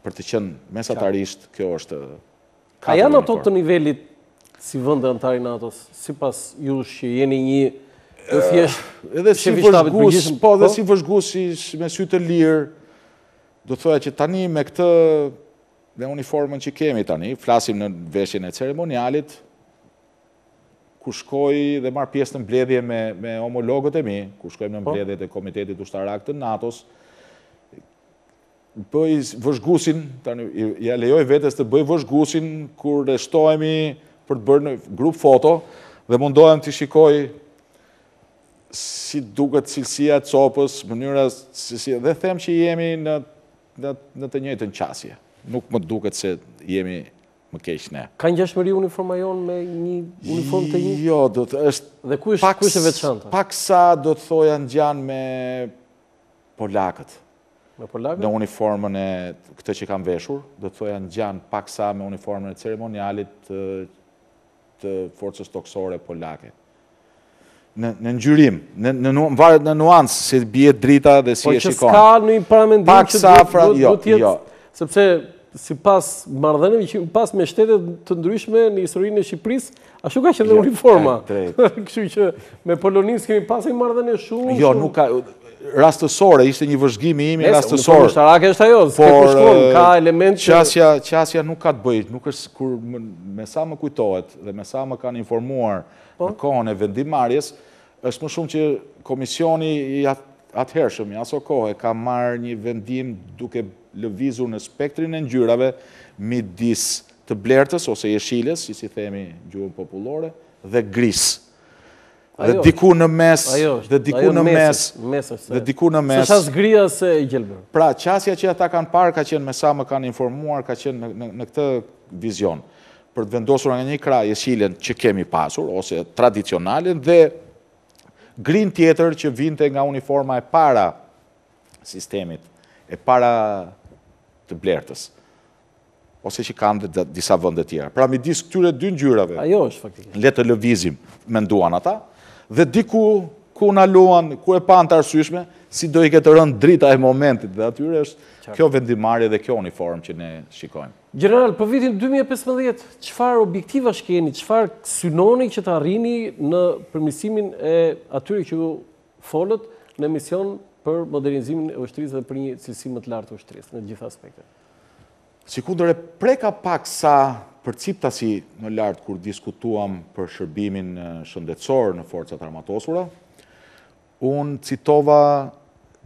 Për të qenë mesatarisht, kjo është A janë ato të nivelit si vend anëtar i NATO-s, sipas jush që jeni një të thjesht edhe si vëzhgues, po edhe po? si vëzhgues si me sy të lirë, do thoja që tani me këtë Me uniformën që kemi tani, flasim në veshjen e ceremonialit, kur shkoj dhe marr pjesë në mbledhje me, me homologët e mi, kur shkojmë në po. mbledhjet e Komitetit Ushtarak të NATO-s, bëj vëzhgusin, tani ia lejoj vetes të bëj vëzhgusin kur rreshtohemi për të bërë në grup foto dhe mundohem të shikoj si duket cilësia e copës, mënyra si, si dhe them që jemi në Në në të njëjtën qasje. Nuk më duket se jemi më keq ne. Ka ngjashmëri uniforma jonë me një uniformë të një? Jo, do të është Dhe ku është ku është e veçanta? Paksa do të thoja ngjan me polakët. Me polakët? Në uniformën e këtë që kam veshur, do të thoja ngjan paksa me uniformën e ceremonialit të të forcës tokësore polake. Në në ngjyrim, në në varet në nuancë si bie drita dhe si po e shikon. Po që s'ka një paramendim që duhet fra, jo, të jetë, jo. sepse sipas marrëdhënieve që pas me shtete të ndryshme në historinë e Shqipërisë, ashtu ka qenë dhe jo, uniforma. Kështu që me Poloninë s'kemi pasur një marrëdhënie shumë. Jo, nuk ka rastësore, ishte një vëzhgim i imi rastësor. Uniforma ushtarake është ajo, s'ke ku shkon, ka element që qasja qasja nuk ka të bëjë, nuk është kur me sa më kujtohet dhe me sa më kanë informuar po. në kohën e vendimmarrjes, është më shumë që komisioni i atëhershëm, i aso kohe, ka marrë një vendim duke lëvizur në spektrin e ngjyrave midis të blertës ose jeshiles, si i themi në gjuhën popullore, dhe grisë. Dhe diku në mes, dhe diku në mes, dhe diku në mes. S'është as gri as e gjelbër. Pra, qasja që ata kanë parë ka qenë me sa më kanë informuar, ka qenë në, në këtë vizion. Për të vendosur nga një krah jeshilen që kemi pasur, ose tradicionalen, dhe grinë tjetër që vinte nga uniforma e para sistemit, e para të blertës. ose që kanë dhe disa vende tjera. Pra midis këtyre dy ngjyrave. Ajo është faktikisht. Le të lëvizim, menduan ata, dhe diku ku na luan, ku e panë të arsyeshme, si do i ketë rënë drita e momentit dhe atyre është kjo vendimmarrje dhe kjo uniformë që ne shikojmë. Gjeneral, për vitin 2015, çfarë objektivash keni, çfarë synoni që të arrini në përmirësimin e atyre që ju folët në emision për modernizimin e ushtrisë dhe për një cilësi më të lartë të ushtrisë në të gjitha aspektet? Sikundër e preka paksa përciptasi më lart kur diskutuam për shërbimin shëndetësor në Forcat e Armatosura, unë citova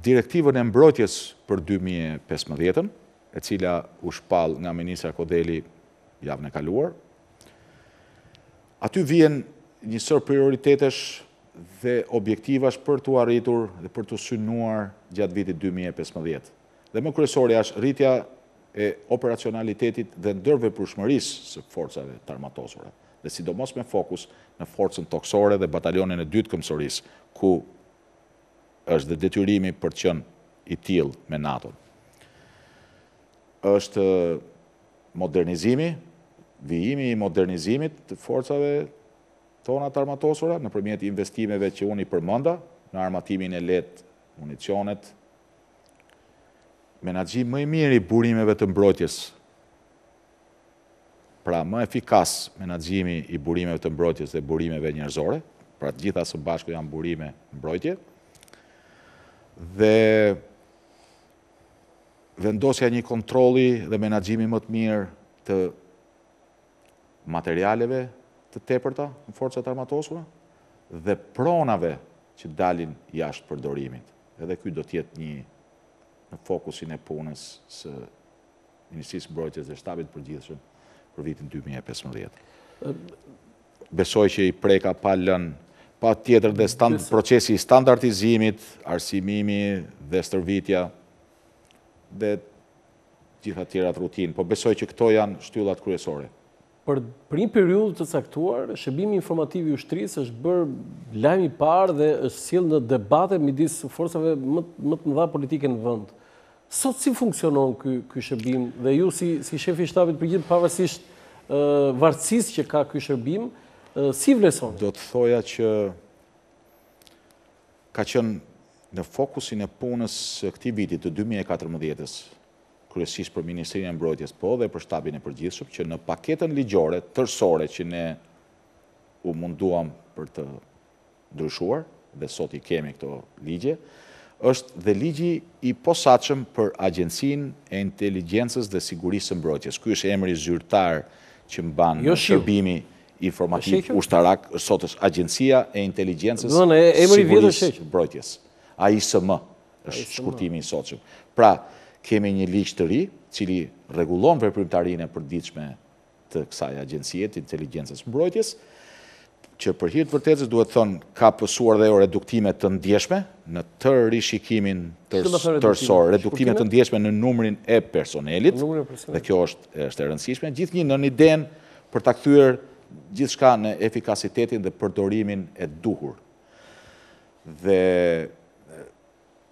Direktivën e Mbrojtjes për 2015-ën, e cila u shpall nga ministrja Kodheli javën e kaluar. Aty vihen një sërë prioritetesh dhe objektivash për t'u arritur dhe për t'u synuar gjatë vitit 2015. Dhe më kryesorja është rritja e operacionalitetit dhe ndërveprueshmërisë së forcave të armatosura, dhe sidomos me fokus në forcën tokësore dhe batalionin e dytë të këmbësorisë, ku është dhe detyrimi për të qenë i tillë me NATO-n. Është modernizimi, vijimi i modernizimit të forcave tona të armatosura nëpërmjet investimeve që unë i përmenda në armatimin e lehtë, municionet, Menaxhim më i mirë i burimeve të mbrojtjes, pra më efikas menaxhimi i burimeve të mbrojtjes dhe burimeve njerëzore, pra të gjitha së bashku janë burime mbrojtje, dhe vendosja e një kontrolli dhe menaxhimi më të mirë të materialeve të tepërta në forcat e armatosura dhe pronave që dalin jashtë përdorimit. Edhe ky do të jetë një në fokusin e punës së Ministrisë së Mbrojtjes dhe Shtabit të Përgjithshëm për vitin 2015. Besoj që i preka pa lënë patjetër dhe stand, procesi i standardizimit, arsimimi dhe stërvitja dhe gjitha tjerat rutinë, po besoj që këto janë shtyllat kryesore. Për për një periudhë të caktuar, shërbimi informativ i ushtrisë është bërë lajmi i parë dhe është sjellë në debate midis forcave më më të mëdha politike në vend. Sot si funksionon ky ky shërbim dhe ju si si shefi i shtabit të përgjithshëm pavarësisht vartësisë që ka ky shërbim, si vlerësoni? Do të thoja që ka qenë në fokusin e punës së këtij viti të 2014-ës, kryesisht për Ministrinë e Mbrojtjes, po dhe për Shtabin e Përgjithshëm, që në paketën ligjore tërësore që ne u munduam për të ndryshuar dhe sot i kemi këto ligje, është dhe ligji i posaçëm për Agjencinë e Inteligjencës dhe Sigurisë së Mbrojtjes. Ky është emri zyrtar që mban jo, shërbimi informativ ushtarak, sot është Agjencia e Inteligjencës Sigurisë së Mbrojtjes. AISM. është shkurtimi i sotshëm. Pra, kemi një ligj të ri, cili rregullon veprimtarinë e përditshme të kësaj agjencie të inteligjencës mbrojtjes, që për hir të vërtetës duhet thënë ka pësuar dhe ajo reduktime të ndjeshme në tërë rishikimin tërësor, reduktime të ndjeshme në numrin e personelit, dhe kjo është është e rëndësishme, gjithnjë nën idenë për ta kthyer gjithçka në efikasitetin dhe përdorimin e duhur. Dhe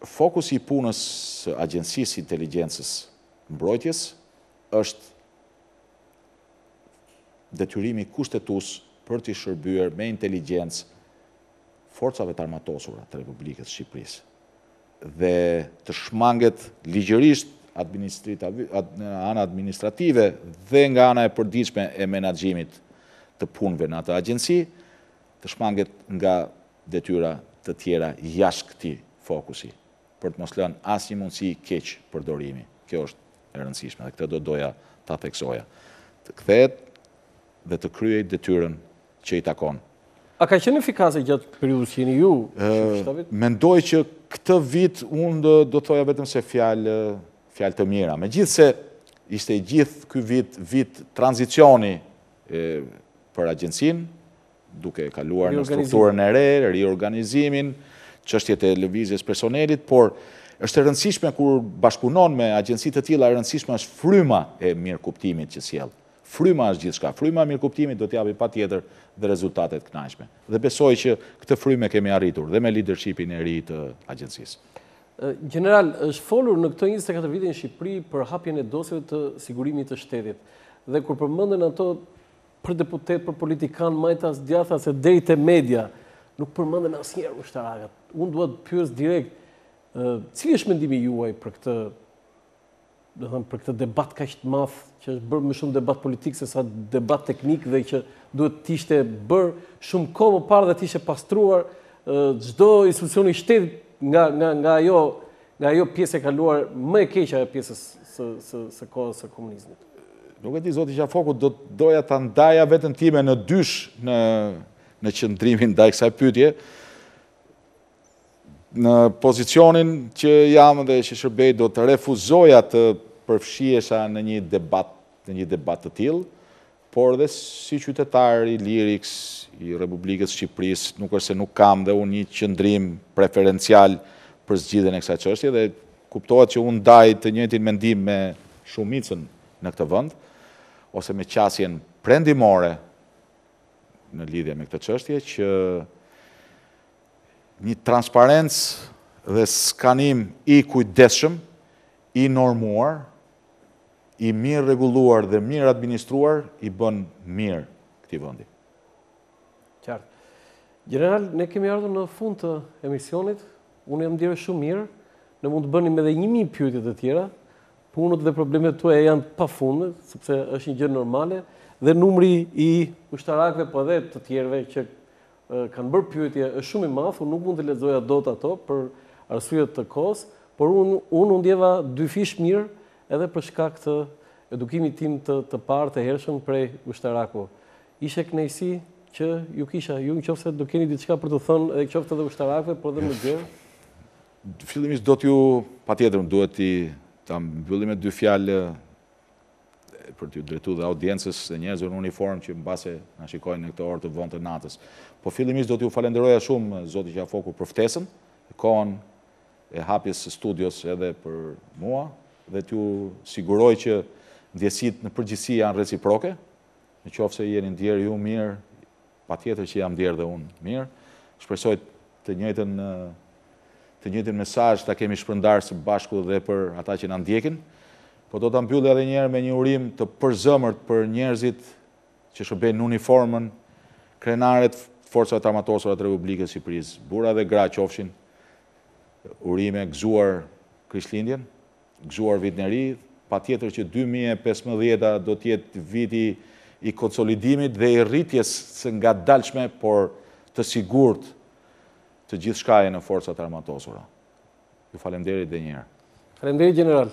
fokusi i punës së Agjencisë së Inteligjencës Mbrojtjes është detyrimi kushtetues për t'i shërbyer me inteligjencë forcave të armatosura të Republikës së Shqipërisë dhe të shmanget ligjërisht në ana administrative dhe nga ana e përditshme e menaxhimit të punëve në atë agjenci, të shmanget nga detyra të tjera jashtë këtij fokusi, për të mos lënë asnjë mundësi keqpërdorimi. Kjo është e rëndësishme dhe këtë do doja ta theksoja. Të kthehet dhe të kryejë detyrën që i takon. A ka qenë efikase gjatë periudhës që jeni ju shef i shtabit? Mendoj që këtë vit unë do thoja vetëm se fjalë fjalë të mira. Megjithëse ishte i gjithë ky vit vit tranzicioni për agjencinë, duke kaluar në strukturën e re, riorganizimin, çështjet e lëvizjes personelit, por është e rëndësishme kur bashkëpunon me agjenci të tilla, e rëndësishme është fryma e mirëkuptimit që sjell. Fryma është gjithçka. Fryma e mirëkuptimit do të japi patjetër dhe rezultate të kënaqshme. Dhe besoj që këtë frymë e kemi arritur dhe me leadershipin e ri të agjencisë. Gjeneral, është folur në këto 24 vite në Shqipëri për hapjen e dosjeve të sigurimit të shtetit. Dhe kur përmenden ato për deputetë, për politikanë, majtas, djathtas e deri te media, nuk përmenden asnjëherë ushtarakët. Unë dua të pyes direkt, cili është mendimi juaj për këtë, do thënë, për këtë debat kaq të madh, që është bërë më shumë debat politik se sa debat teknik dhe që duhet të ishte bërë shumë kohë më parë dhe të ishte pastruar çdo institucion i shtetit nga nga nga ajo Nga ajo pjesë e kaluar më e keqja e pjesës së së së kohës së komunizmit. Nuk e di zoti Qafoku, do të doja ta ndaja veten time në dysh në në qëndrimin ndaj kësaj pyetje. Në pozicionin që jam dhe që shërbej do të refuzoja të përfshihesha në një debat, në një debat të tillë. Por dhe si qytetar i lirë i Republikës së Shqipërisë, nuk është se nuk kam dhe unë një qëndrim preferencial për zgjidhjen e kësaj çështje dhe kuptohet që unë ndaj të njëjtin mendim me shumicën në këtë vend ose me qasjen perëndimore në lidhje me këtë çështje që një transparencë dhe skanim i kujdesshëm, i normuar, i mirë rregulluar dhe mirë administruar i bën mirë këtij vendi. Qartë. Gjeneral, ne kemi ardhur në fund të emisionit. Unë jam ndjerë shumë mirë. Ne mund të bënim edhe 1000 pyetje të tjera. Punët dhe problemet tuaja janë të pafundme, sepse është një gjë normale dhe numri i ushtarakëve po edhe të tjerëve që kanë bërë pyetje është shumë i madh, unë nuk mund të lexoja dot ato për arsye të kohës, por unë unë u ndjeva dyfish mirë edhe për shkak të edukimit tim të të parë të hershëm prej ushtaraku. Ishte kënaqësi që ju kisha, ju në qoftë se do keni diçka për të thënë edhe qoftë edhe ushtarakëve, por edhe më gjerë. Fillimisht do t'ju, patjetër, duhet t'i ta mbyllim me dy fjalë. Për t'ju drejtu dhe audiencës dhe njerëzve në uniformë që mbase na shikojnë në këtë orë të vonë të natës. Po fillimisht do t'ju falenderoja shumë zoti Qafoku për ftesën, kohën e hapjes së studios edhe për mua dhe t'ju siguroj që ndjesitë në përgjithësi janë reciproke, në qoftë se jeni ndjerë ju mirë, patjetër që jam ndjerë dhe unë mirë. Shpresoj të njëjtën të njëjtin mesazh ta kemi shpërndarë së bashku dhe për ata që na ndjekin. Po do ta mbyll edhe një herë me një urim të përzemërt për njerëzit që shërbejnë në uniformën krenare të Forcave të Armatosura të Republikës së Shqipërisë, burra dhe gra qofshin, urime gëzuar Krishtlindjen, gëzuar vitin e ri, patjetër që 2015-a do të jetë viti i konsolidimit dhe i rritjes së ngadalshme, por të sigurt të gjithçkaje në Forcat e Armatosura. Ju faleminderit dhe një herë. Faleminderit gjeneral.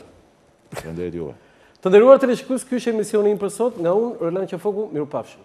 Faleminderit juve. Të nderuar teleshikues, ky ishte emisioni im për sot, nga unë Roland Qafoku, mirupafshim.